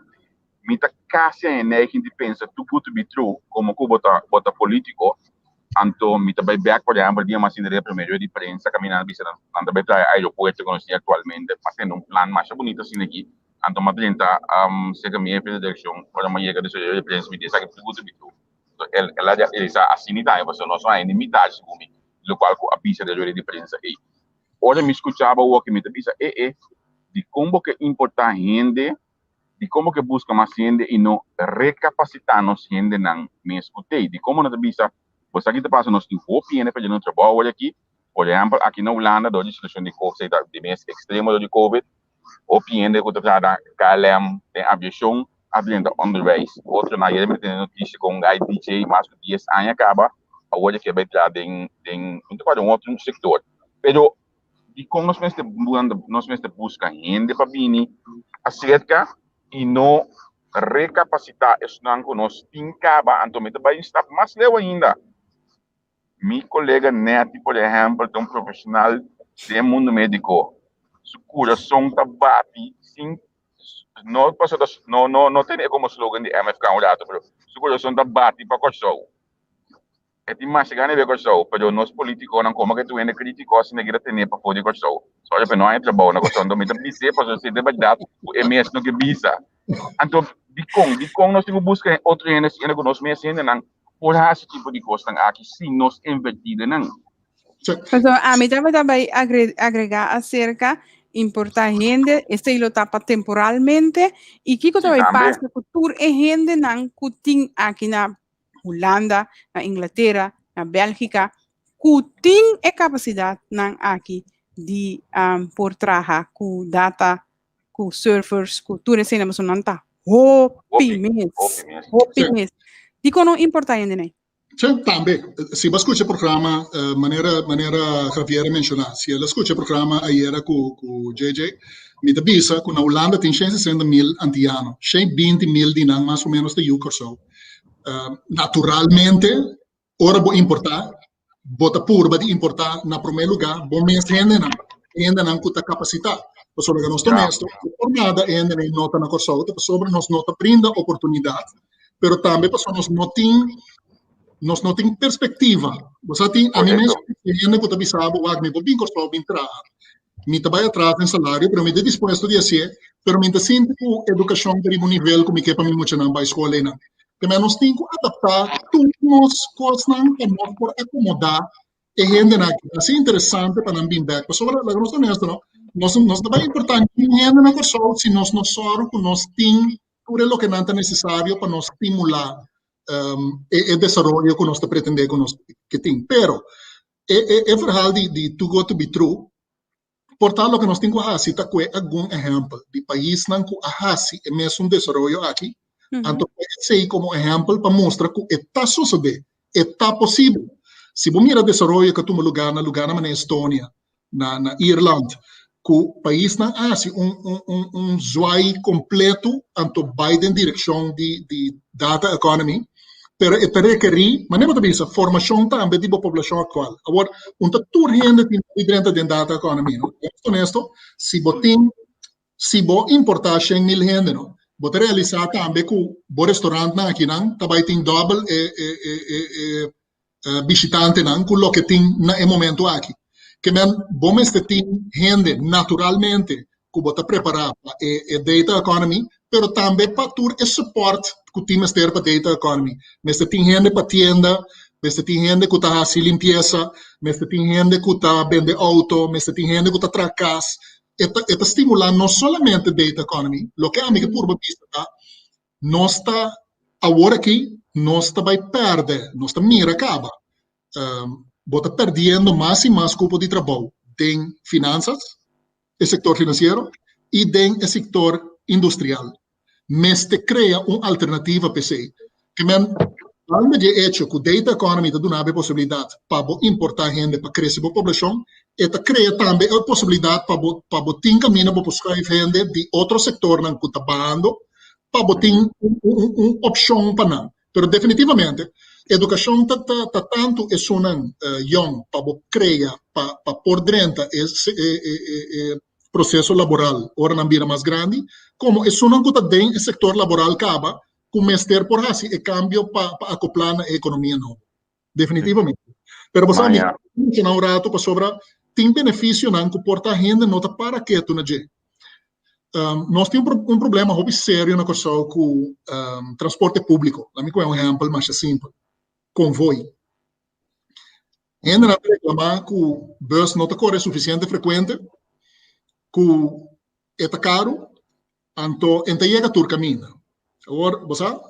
[SPEAKER 1] mi ta kasi a e neiging di pensa too good to be true, komo ku bo ta bo ta polítiko. Anto mi ta bai bek, por ehempel, dia mas sinta den e prome rueda di prensa kaminda nan bisa nan ta bai traha e aeropuerto ku nos tin aktualmente. M'a tende un plan masha bunito asina aki. Anto m'a drenta serka mi hefe di direkshon ora m'a yega den su rueda di prensa mi di esaki tur gusta mi tur. El el a realisa asina tambe pasobra nos no haña ni mitad segun mi lokual ku a bisa den rueda di prensa ei. Ora mi skuchaba awoki mi ta bisa e e dikon bo ke importá hende Dikon bo ke buska mas hende i no rekapasitá nos hendenan mes ku t'ei? Dikon bo no ta bisa, Bo sa ki ta pasa, nos tin hopi hende pa dje nos trabou awor aki. Por ehèmpel, aki na Hulanda, dor di situashon di covid, esei ta di mes ekstremo dor di covid, hopi hende ku ta traha na KLM, den aviashon, a drenta onderwijs. Otronan, ayer mi ta tene notisia ku un gai DJ mas ku dies aña kaba, awor e ke bai traha den, den, mi ta kòrda un otro sektor. Pero Dikon nos mester nos mester buska hende pa bini aserka i no rekapasitá esnan ku nos tin kaba? Anto mi ta bai un stap mas leu ainda. Mi kolega Netty, por ehèmpel, ta un profeshonal den e mundu médiko. Su kurason ta bati sin no pasobra no no no tene komo slogan di MFK un rato, pero su kurason ta bati pa Kòrsou. E tin masha gana di bay Kòrsou, pero nos politikonan komo ke tur hende kritiko asina ke ta tene pafó di Kòrsou. Sorry pero no hay trabou na Kòrsou, anto mi ta bis'é pasobra si ta bèrdat ku e mes no ke bisa. Anto dikon, dikon nos tin ku buska otro hende siendo ku nos mes hendenan por hasi tipo di kosnan aki si nos invertí den nan?
[SPEAKER 2] Pasobra ami tabata bay agregá aserka importá hende, esei lo ta pa temporalmente, i kiko ta bay pasa ku tur e hendenan ku tin aki na Hulanda, na Inglatera, na Bélgika, ku tin e kapasidatnan aki di por traha ku data, ku servers, ku tur esei nan, pasobra nan ta hopi mes, hopi mes. Dikon no importá hende nei?
[SPEAKER 4] Sí, tambe. Si bo a skucha e programa, manera manera Javier a menshoná, si el a skucha e programa ayera ku ku JJ, mi ta bisa ku na Hulanda tin shen sesenta mil antiano, shen binti mil di nan mas o ménos ta yu Kòrsou. Naturalmente, ora bo importá, bo ta purba di importá na promé lugá bo mes hendenan, hendenan ku ta kapasitá. Pasobra ku nos ta honesto, no por nada e hendenan no ta na Kòrsou, ta pasobra nos no ta brinda oportunidat, pero tambe pasobra nos no tin, nos no tin perspektiva. Bo sa tin, ami mes hende ku ta bisa bo, wak, mi por bin Kòrsou bin traha. Mi ta bai atras den salario, pero mi ta dispuesto di hasié, pero mi ta sinti ku edukashon ta riba un nivel ku mi ke pa mi muchanan bai skol einan. Te men nos tin ku adaptá tur nos kosnan pa nos por akomodá e hendenan aki. Ta hasi interesante pa nan bin bèk, pasobra laga nos ta honesto no, nos nos ta bai importá niun hende na Kòrsou si nos no sòru ku nos tin tur e lokenan ta nesesario pa nos stimulá e desaroyo ku nos ta pretendé ku nos ke tin. Pero E e e verhaal di di too good to be true por ta loke nos tin ku hasi ta kue algun ehèmpel di paisnan ku a hasi e mesun desaroyo aki, anto kue esei komo ehèmpel pa mustra ku e ta sosodé, e ta posibel. Si bo mira desaroyo ku a tuma lugá na lugánan manera Estonia, na na Ierland, ku paisnan a hasi un un un un zwaai kompleto anto bai den direkshon di di data economy, pero e ta rekerí, manera bo ta bisa, formashon tambe di bo poblashon aktual. Awor, un ta tur hende tin di drenta den data economy, no? Honesto, si bo tin, si bo importá 100.000 hende, no, bo ta realisá tambe ku bo restorantnan akinan ta bai tin dòbel e e e e e bishitantenan ku loke tin na e momento aki. Ke men bo mester tin hende naturalmente ku bo ta prepará pa e e data economy, pero tambe pa tur e support ku tin mester pa data economy. Mester tin hende pa tienda, mester tin hende ku ta hasi limpiesa, mester tin hende ku ta bende outo, mester tin hende ku ta traha kas. E ta e ta stimulá no solamente data economy, loke ami ke purba bisa ta Nos ta awor aki nos ta bai pèrdè, nos ta mira kaba, bo ta pèrdiendo mas i mas kupo di trabou den finansas, e sektor finansiero, i den e sektor industrial. Mester krea un alternativa p'esei. Ke men banda di e echo ku data economy ta duna bo e posibilidat pa bo importá hende pa krese bo poblashon, e ta krea tambe e posibilidat pa bo pa bo tin kaminda bo por schuif hende di otro sektornan ku ta bahando pa bo tin un opshon pa nan. Pero definitivamente edukashon ta ta tantu esunnan yòn pa bo krea pa pa por drenta e e proseso laboral ora nan bira mas grandi, komo esunnan ku ta den e sektor laboral kaba ku mester por hasi e kambio pa pa akoplá na e ekonomia nobo. Definitivamente. Pero bo sa, mi menciona un rato pasobra tin beneficionan cu por ta hende no ta para ketu na dje. Nos tin un problema hopi serio na Kòrsou ku transporte públiko. Laat mi kohe un ehèmpel masha simpel, konvoi. Hendenan ta reklamá ku bùs no ta kore sufisiente frekuente, ku e ta karu, anto e no ta yega tur kaminda. Awor, bo sa,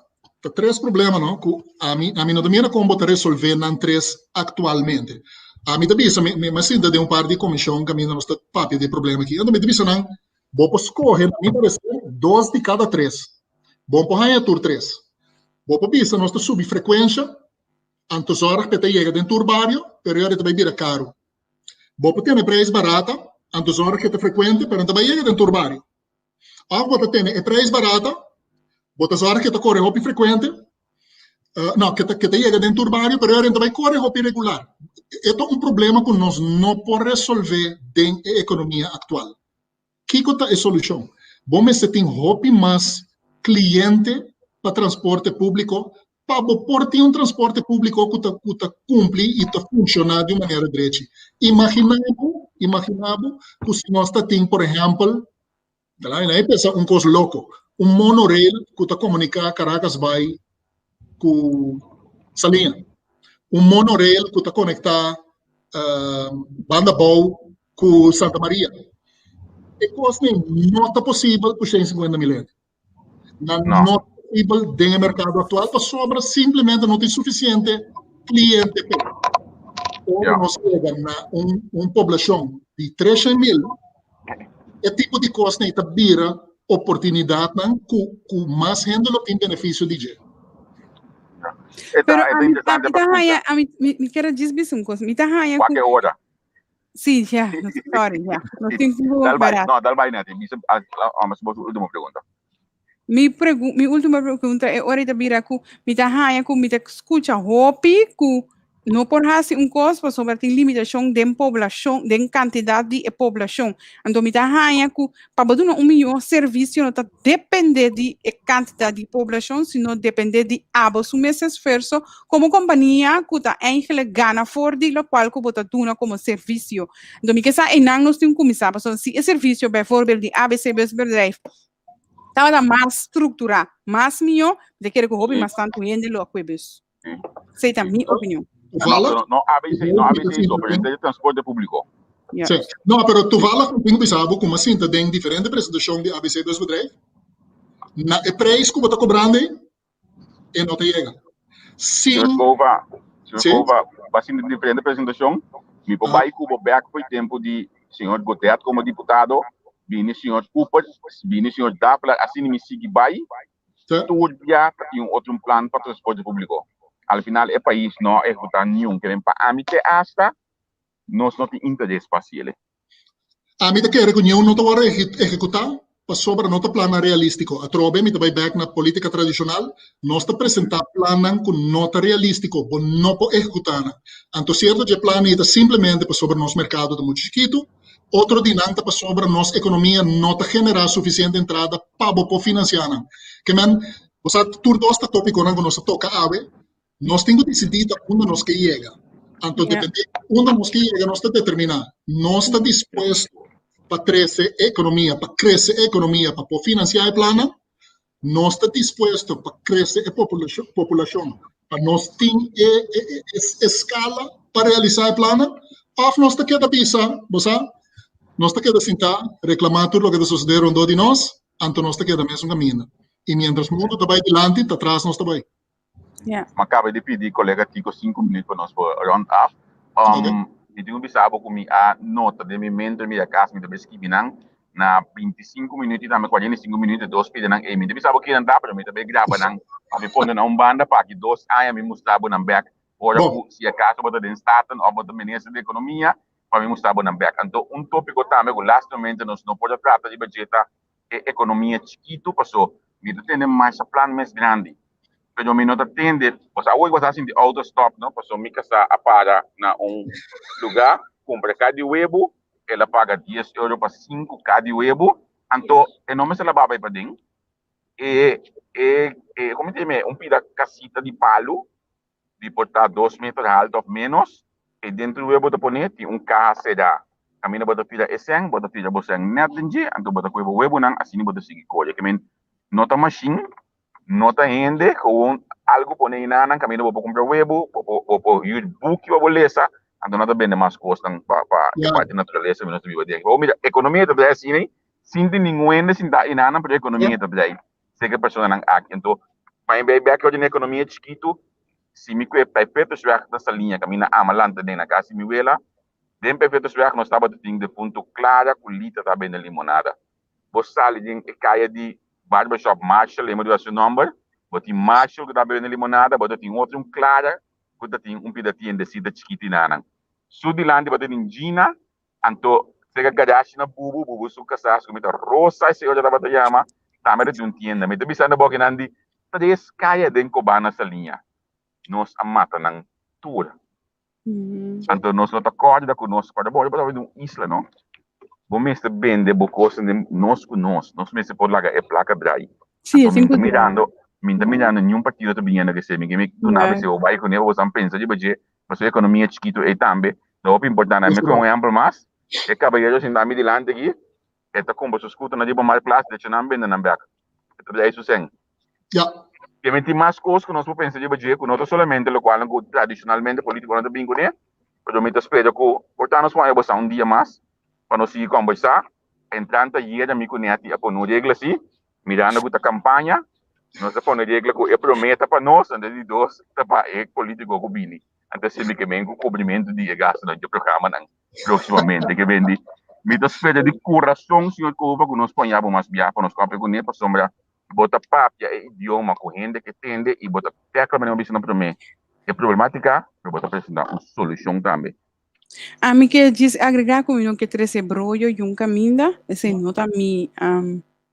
[SPEAKER 4] ta tres problema no ku ami ami no ta mira kon bo ta resolvé nan tres aktualmente. Ami ta bisa, mi mi a sinta den un par di komishon kaminda nos ta papia di e problema aki, anto mi ta bisa nan, bo por skohe na mi pareser dos di kada tres. Bo por haña tur tres. Bo por bisa nos ta subi frekuensha, anto zòrg pa e ta yega den tur bario, pero e ora e ta bai bira karu. Bo por tene prijs barata, anto zòrg ku e ta frekuente, pero no ta bai yega den tur bario. Òf bo ta tene e prijs barata, bo ta zòrg ku e ta kore hopi frekuente, no, ku ta yega den tur bario, pero e ora e no ta bai kore hopi regular. E ta un problema ku nos no por resolvé den e ekonomia aktual. Kiko ta e solushon? Bo mester tin hopi mas kliente pa transporte públiko pa bo por tin un transporte públiko ku ta ku ta kumpli i ta funshoná di un manera drechi. Imaginá bo, imaginá bo ku si nos ta tin, por ehèmpel, laga pensa un kos loko, un monorail ku ta komuniká Caracas bai ku Saliña, un monorail ku ta konektá Banda Bou ku Santa Maria. E kosnan no ta posibel ku 150 mil hende. Nan no ta posibel den e merkado aktual pasobra simplemente no tin sufisiente kliente p'e. Ora nos yega na un poblashon di 300 mil, e tipo di kosnan ta bira oportunidatnan ku ku mas hende lo tin benefisio di dje.
[SPEAKER 2] Pero ami ta haña, ami mi kier djis bisa un kos, mi ta haña ku.
[SPEAKER 1] Wak e ora.
[SPEAKER 2] Sí, ya, no, sorry, ya. No tin tiempo
[SPEAKER 1] Dal bai,
[SPEAKER 2] para.
[SPEAKER 1] no, dal bai Nati. Bisa, ah, ah, ah, bo último pregunta.
[SPEAKER 2] Mi pregu mi último pregunta e ora ta bira ku mi ta haña ku mi ta skucha hopi ku no por hasi un kos pasobra tin limitashon den poblashon, den kantidat di e poblashon. Anto mi ta haña ku pa bo duna un mihó servisio no ta depende di e kantidat di poblashon, sino depende di abo su mes esfuerso komo kompania ku ta eigenlijk gana for di lokual ku bo ta duna komo servisio. Anto mi ke sa einan nos tin kuminsá pasobra si e servisio bijvoorbeeld di ABC Busbedrijf tabata mas strukturá, mas mihó, mi ta kere ku hopi mas tantu hende lo a kue bus. Esei ta mi opinion.
[SPEAKER 1] No, no, no ABC, no ABC so, pero den transporte público.
[SPEAKER 2] Ja.
[SPEAKER 4] Sí. No, pero toevallig mi tin ku bisa bo ku mi a sinta den diferente presentashon di ABC Busbedrijf. Na e prijs ku bo ta kobrando ei, e no ta yega.
[SPEAKER 1] Sin Señor Cova, señor
[SPEAKER 4] Sí.
[SPEAKER 1] Cova, ba sinti diferente presentacion. Mi por
[SPEAKER 4] Ah.
[SPEAKER 1] bai cu bo back for tempo di señor Godett como diputado, bini señor Cooper, bini señor Dappler, asina mi sigui bai.
[SPEAKER 4] Sí.
[SPEAKER 1] Tur dia ta tin un otro plan pa transporte publico. Al final e pais no a ehecuta niun. Keren pa ami te hasta nos no tin interes pa haciele.
[SPEAKER 4] Ami ta kere ku niun no ta wòrdu ehekutá pasobra no ta plannan realístiko. Atrobe mi ta bai bèk na polítika tradishonal, nos ta presentá plannan ku no ta realístiko, bo no por ehekutá nan. Anto sierto dje plannan ei ta simplemente pasobra nos merkado ta muchu chikitu, otro di nan ta pasobra nos ekonomia no ta generá sufisiente entrada pa bo por finansiá nan. Ke men, bo sa tur dos ta tópikonan ku nos a toka awe. Nos tin ku disidí ta unda nos ke yega. Anto dependé unda nos ke yega nos ta determiná. Nos ta dispuesto pa trese e ekonomia, pa krese e ekonomia pa por finansiá e plannan? Nos ta dispuesto pa krese e populashon pa nos tin e eskala pa realisá e plannan? Òf nos ta keda bisa, bo sa, nos ta keda sintá reklamá tur loke ta sosodé rondó di nos, anto nos ta keda mesun kaminda. I miéntras mundu ta bai dilanti, ta tras nos ta bai.
[SPEAKER 2] Yeah.
[SPEAKER 1] Ma kaba di pidi kolega Tico 5 minuut pa nos por round af. Mi tin ku bisa bo ku mi a nota den mi mente mi a kas mi ta bai skibi nan na 25 minuut i tambe 45 minuut e dos pidanan ei. Mi ta bisa bo kinan ta pero mi ta bai graba nan pa mi pone na un banda pa aki dos aña mi mustra bo nan bek ora ku si akaso bo ta den Staten of bo ta minister di ekonomia pa mi mustra bo nan bek. Anto un topiko tambe ku lastimamente nos no por a trata riba dje ta e ekonomia chikitu paso mi ta tende masha plan mes grandi pero mi no ta tende paso awor bo sa sinti auto stop no paso mi kasa a para na un luga kumpra ka di webu el a paga dies euro pa sinku ka di webu anto e no mester laba bai paden e e e komo ta yama un pida kasita di palu. di por ta 2 meter haltu òf ménos, i dentro di webu ta pone tin un kaha será. Kaminda bo ta tira e sèn, bo ta tira bo sèn nèt den dje, anto bo ta kohe bo webunan, asina bo ta sigui kore. Ke men no ta mashin, no ta hende, gewoon algu pone einan, kaminda bo por kumpra webu, bo por huur buki pa bo lesa, anto no ta bende mas kosnan pa e parti naturalesa ku nos ta biba den. Bo mira, ekonomia ta drei asina, sin tin ningun hende sintá einan, pero ekonomia ta drei serka e personanan aki. Anto, pa mi bai bèk den ekonomia chikitu, si mi kue Pijpettersweg na Saliña, kaminda ama lanta den na kas di mi wela, den Pijpettersweg nos tabata tin defuntu Clara ku Lita ta bende limonada. Bo sali den e kaya di barbershop Marshall, lembra di su nòmber, bo tin Marshall ku ta bende limonada, bo ta tin otro un Clara ku ta tin un pida tiendesita chikitu einan. Su dilanti bo ta tin Gina, anto serka garashi na Bubu, Bubu su kasá su kumita Rosa, esei ora tabata yama, tambe ta tin un tienda. Mi ta bisando bo akinan di tres kaya den Cobana Saliña, nos a mata nan tur. Anto nos no ta kòrda ku nos, kòrda bo, bo ta di un isla, no? Bo mester bende bo kosnan den nos ku nos, nos mester por laga e plaka drai.
[SPEAKER 2] Sí,
[SPEAKER 1] Anto
[SPEAKER 2] e
[SPEAKER 1] mi ta
[SPEAKER 2] tin
[SPEAKER 1] mirando, mi ta mirando niun partido ta biniendo ku esei. Mi ke mi duna
[SPEAKER 2] Ja.
[SPEAKER 1] esei bo bai kuné, bo san pensa riba dje, pasobra ekonomia chikitu ei tambe ta hopi importante. Mi kohe un ehèmpel mas, e kabayero sintá mi dilanti aki, e ta kumpra su skuternan riba Marktplaats, de hecho nan bende nan bèk. E ta drai su sèn. Ke tin mas kos ku nos por pensa riba dje, ku no ta solamente lokualnan ku tradishonalmente polítikonan ta bin kuné, pero mi ta spera ku por ta nos pone bosa un dia mas pa nos sigui kombersá. Entrante ayer mi ku Netty a pone un regla así, mirando ku ta kampaña, nos a pone regla ku e promé ta pa nos, anto e di dos ta pa e polítiko ku bini. Anto esei mi ke men ku kubrimentu di e gastunan dje programanan próksimamente. Ke ben di mi ta spera di kurason, señor Cova, ku nos pon yabo mas bia pa nos papia kuné, pasobra bo ta papia e idioma ku hende ke tende i bo ta tèkla manera bo bisa na promé e problemátika, pero bo ta presentá un solushon tambe.
[SPEAKER 2] Ami ke djis agregá ku mi no ke trese broyo yun kaminda, esei no ta mi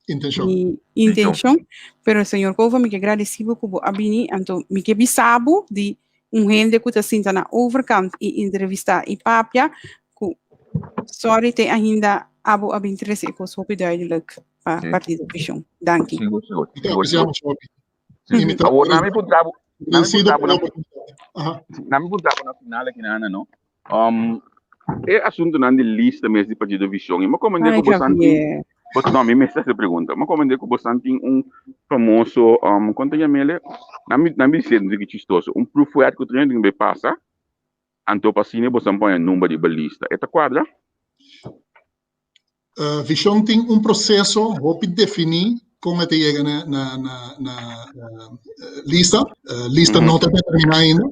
[SPEAKER 4] Intenshon.
[SPEAKER 2] mi intenshon, pero señor Cova, mi ke gradisí bo ku bo a bini, anto mi ke bisa bo di un hende ku ta sinta na overkant i entrevistá i papia ku sorry te ainda abo a bin trese e kos hopi duidelijk pa Partido Vishon. Danki.
[SPEAKER 1] Sigur, sigur.
[SPEAKER 4] Mi ta
[SPEAKER 1] Sigur,
[SPEAKER 4] apresiá
[SPEAKER 1] sigur.
[SPEAKER 4] masha hopi.
[SPEAKER 1] Sí.
[SPEAKER 4] I mi ta
[SPEAKER 1] Awor, nami puntra bo, nami
[SPEAKER 4] agradesido
[SPEAKER 1] puntra bo
[SPEAKER 4] pa e
[SPEAKER 1] na,
[SPEAKER 4] oportunidat. Aha.
[SPEAKER 1] nami puntra bo na final aki nana, no? E asuntunan di lista mes di Partido Vishon, i mi a komprendé
[SPEAKER 2] Ai,
[SPEAKER 1] ku bosan tin,
[SPEAKER 2] Javier.
[SPEAKER 1] bos, no, mi mester hasi pregunta. Mi a komprendé ku bosan tin un famoso, kon ta yam'el? Nami bis'é un tiki chistoso, un proefwerk ku tur hende tin bai pasa, anto pa asina bosan pone number riba lista. E ta kuadra?
[SPEAKER 4] Vishon tin un proseso hopi definí kon e ta yega na lista. Lista no ta determiná ainda.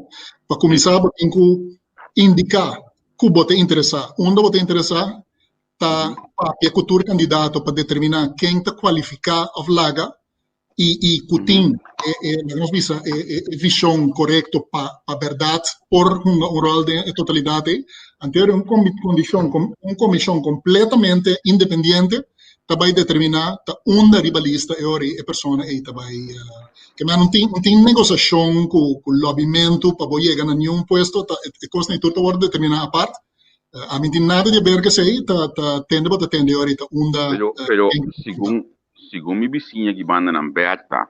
[SPEAKER 4] Pa kuminsá bo tin ku indiká ku bo ta interesá. Unda bo ta interesá ta papia ku tur kandidato pa determiná ken ta kualifiká òf laga i ku tin e, laga nos bisa, e vishon korekto pa bèrdat por hunga un ròl den e totalidat ei. Anto un kondishon, un komishon kompletamente independiente ta bai determiná ta unda riba lista e ora ei e persona ei ta bai. Ke men no tin negosiashon ku lobbymentu pa bo yega na niun puesto, ta e kosnan ei tur ta wòrdu determiná apart. Ami no tin nada di haber ku esei, ta tende bo ta tende e ora ei ta unda.
[SPEAKER 1] Pero segun mi bisiña ki bandanan Bertha,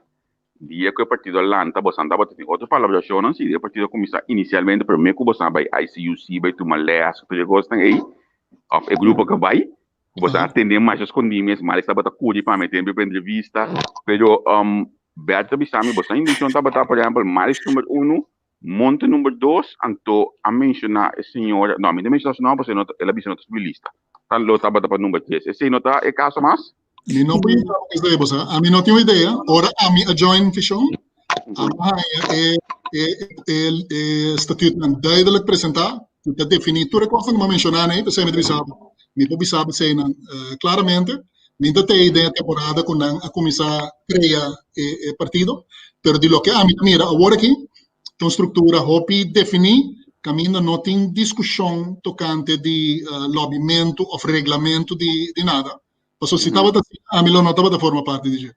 [SPEAKER 1] dia ku e partido a lanta, bosan tabata tin otro palabrashonnan, si e partido a kuminsá inisialmente promé ku bosan a bai ICUC, bai tuma lès, tur e kosnan ei, òf e grupo ku a bai, ku bosan a tende masha skondí mes, Malik tabata kuri pa mi tempu pa entrevista, pero Bertha bisa mi bosan intenshon tabata, por ehèmpel, Malik number uno, Monte number dos, anto a menshoná e señora, no, mi no a menshoná su nòmber pasobra el a bisa no ta subi lista, ta lo tabata pa number tres. Esei no ta e kaso mas?
[SPEAKER 4] Mi no por yega pa esei, bo sa. Ami no tin un idea. Ora ami a join Vishon, ami a haña e statuutnan duidelijk presentá, ku ta definí tur e kosnan ku mi a menshoná nei, p'esei mi ta bisa bo, mi por bisa bo eseinan klaramente. Mi ta tei den e temporada ku nan a kuminsá krea e partido, pero di loke ami ta mira awor aki, ta un struktura hopi definí, kaminda no tin diskushon tokante di lòbimentu òf reglamentu di nada. Pasobra si tabata asina, ami lo no tabata forma parti di dje.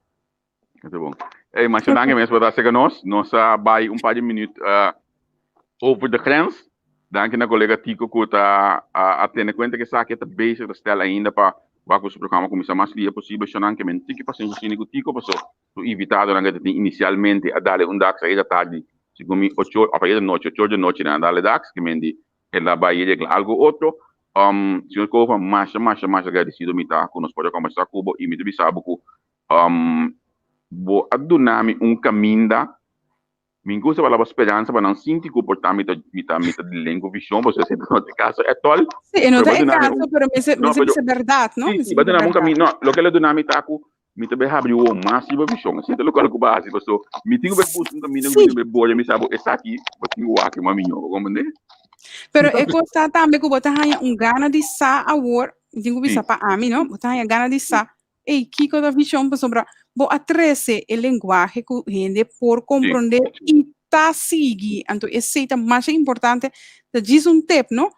[SPEAKER 1] Esta bon. Hey, masha danki mes por ta serka nos. Nos a bai un par di minuut over de grens. Danki na kolega Tico ku ta a tene kuenta ku esaki e ta bezig ta stel ainda pa wak ku su programa kuminsá mas lia posibel. Shonan ke men tiki pasensia sini ku Tico paso su invitadonan ke ta tin inisialmente a dale un dak seis da tardi. Segun mi 8 or, of ayer nochi, 8 or di nochi nan a dal e daks, ke men di el a bai regla algo otro. Señor Cova, masha, masha, masha agradecido mi ta ku nos por a kombersá ku bo i mi ta bisa bo ku bo a duna mi un kaminda. Mi gusta palabra speransa pa nan sinti ku por ta mi ta mi ta mi ta dealing ku vision pasobra esei no ta e kaso at all.
[SPEAKER 2] Sí, e no ta e kaso, pero mester mester bisa bèrdat, no?
[SPEAKER 1] Sí, sí, bo a duna mi un kaminda, no, loke el a duna mi ta ku mi ta bai habri wowo mas riba vision, esei ta lokual ku bo a hasi pasobra mi tin ku bai buska un kaminda ku mi tin ku bai bora mi sa bo esaki bo tin ku wak mas mihó, bo komprende?
[SPEAKER 2] Pero e kos ta tambe ku bo ta haña un gana di sa awor, mi tin ku bisa pa ami, no, bo ta haña gana di sa Ey, kiko ta vision? Pasobra bo a trece e lenguahe cu hende por comprende y ta sigui. Anto esey ta masha importante. Ta djis un tip, no?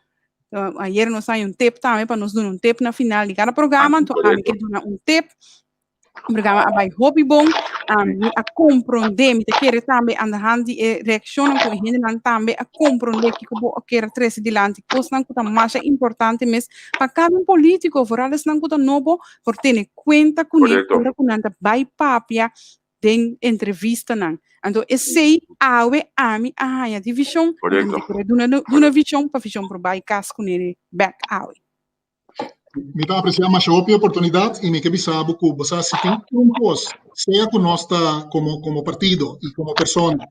[SPEAKER 2] Ayer nos haña un tip tambe pa nos duna un tip na final di cada programa. Anto ami ke duna un tip. Programa a bai hopi bon. Mi a comprende, mi ta kere tambe aan de hand di e reaccionnan cu e hendenan tambe a comprende kiko bo a kere trece dilanti. Cosnan cu ta masha importante mes pa cada un politico, vooral esnan cu ta nobo, por tene cuenta cune ora cu nan ta bay papia den entrevistanan. Anto esey awe ami a haya di vision, anto mi ta kere duna duna vision pa vision por bay cas cune bek awe.
[SPEAKER 4] Mi ta aprecia masha hopi e oportunidad y mi ke bisa bo cu bo sa si tin un cos, sea cu nos ta como como partido y como persona,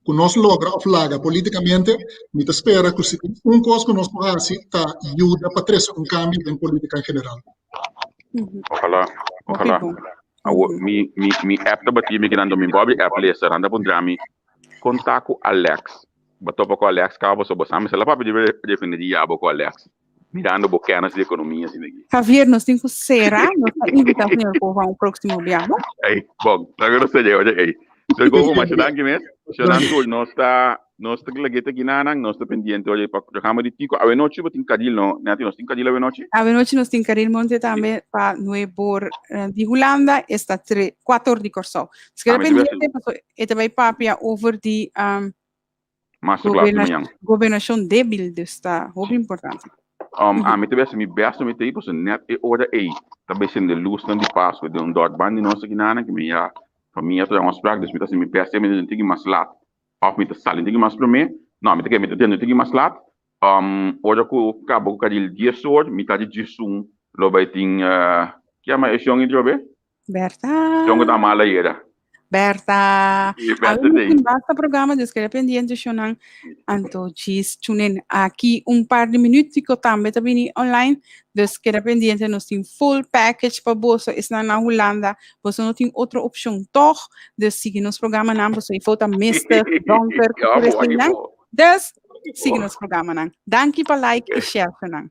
[SPEAKER 4] ku nos logra òf laga polítikamente, mi ta spera ku si tin un kos ku nos por hasi ta yuda pa trese un kambio den polítika en general.
[SPEAKER 1] Ojalá, ojalá. Awo, mi, mi, mi app ta batí mi kinan mi Bobby app lesa, nan ta puntra mi, konta ku Alex. Bo topa ku Alex kaba pasobra bo sa mi sa la papia di refineria abo ku Alex. Mirando bo kennis di ekonomia asina aki.
[SPEAKER 2] Javier, nos tin ku sera. Nos ta invita señor Cova un próximo biaha.
[SPEAKER 1] Ey, bon, laga nos sera oye ey. Señor Cova, masha danki mes. Señor Tur, nos ta nos ta lag'é ta ginanan, nos ta pendiente oye pa programa di Tico. Awenochi bo tin Caril no? Nati, nos tin Caril awenochi?
[SPEAKER 2] Awenochi nos tin Caril Monte tambe pa nuebor di Hulanda, esta tre, kuator di Kòrsou. Nos keda pendiente pasobra e ta bai papia over di
[SPEAKER 1] Masterclass di mañan.
[SPEAKER 2] Gobernacion debil, dus ta hopi importante.
[SPEAKER 1] Ami ta bes mi best mi ta ei pasobra net e ora ei ta bay sende lusnan di Pascua den un dorp banda di nos akinanan ki mi ya famia ta un afspraak dus mi ta hasi mi best mi ta den tiki mas lat of mi ta sali un tiki mas prome no mi ta kere mi ta den un tiki mas lat ora ku kaba ku karil dies or mi ta di diesun lo bay tin ki yama e shon atrobe?
[SPEAKER 2] Berta.
[SPEAKER 1] Shon ku ta mala ayera.
[SPEAKER 2] Berta.
[SPEAKER 1] Sí, Berta
[SPEAKER 2] Awe
[SPEAKER 1] tei.
[SPEAKER 2] tin basta programa, dus keda pendiente shonnan. Anto djis tune aki un par di minutico tambe ta bini online. Dus keda pendiente, nos tin full package pa boso esnan na Hulanda. Boso no tin otro opcion toch. Dus sigui nos programanan, boso ifo ta mistig, donker,
[SPEAKER 1] Ja,
[SPEAKER 2] tur
[SPEAKER 1] bo,
[SPEAKER 2] eseinan.
[SPEAKER 1] bo.
[SPEAKER 2] Dus sigui nos programanan. Danki pa like y share shonnan.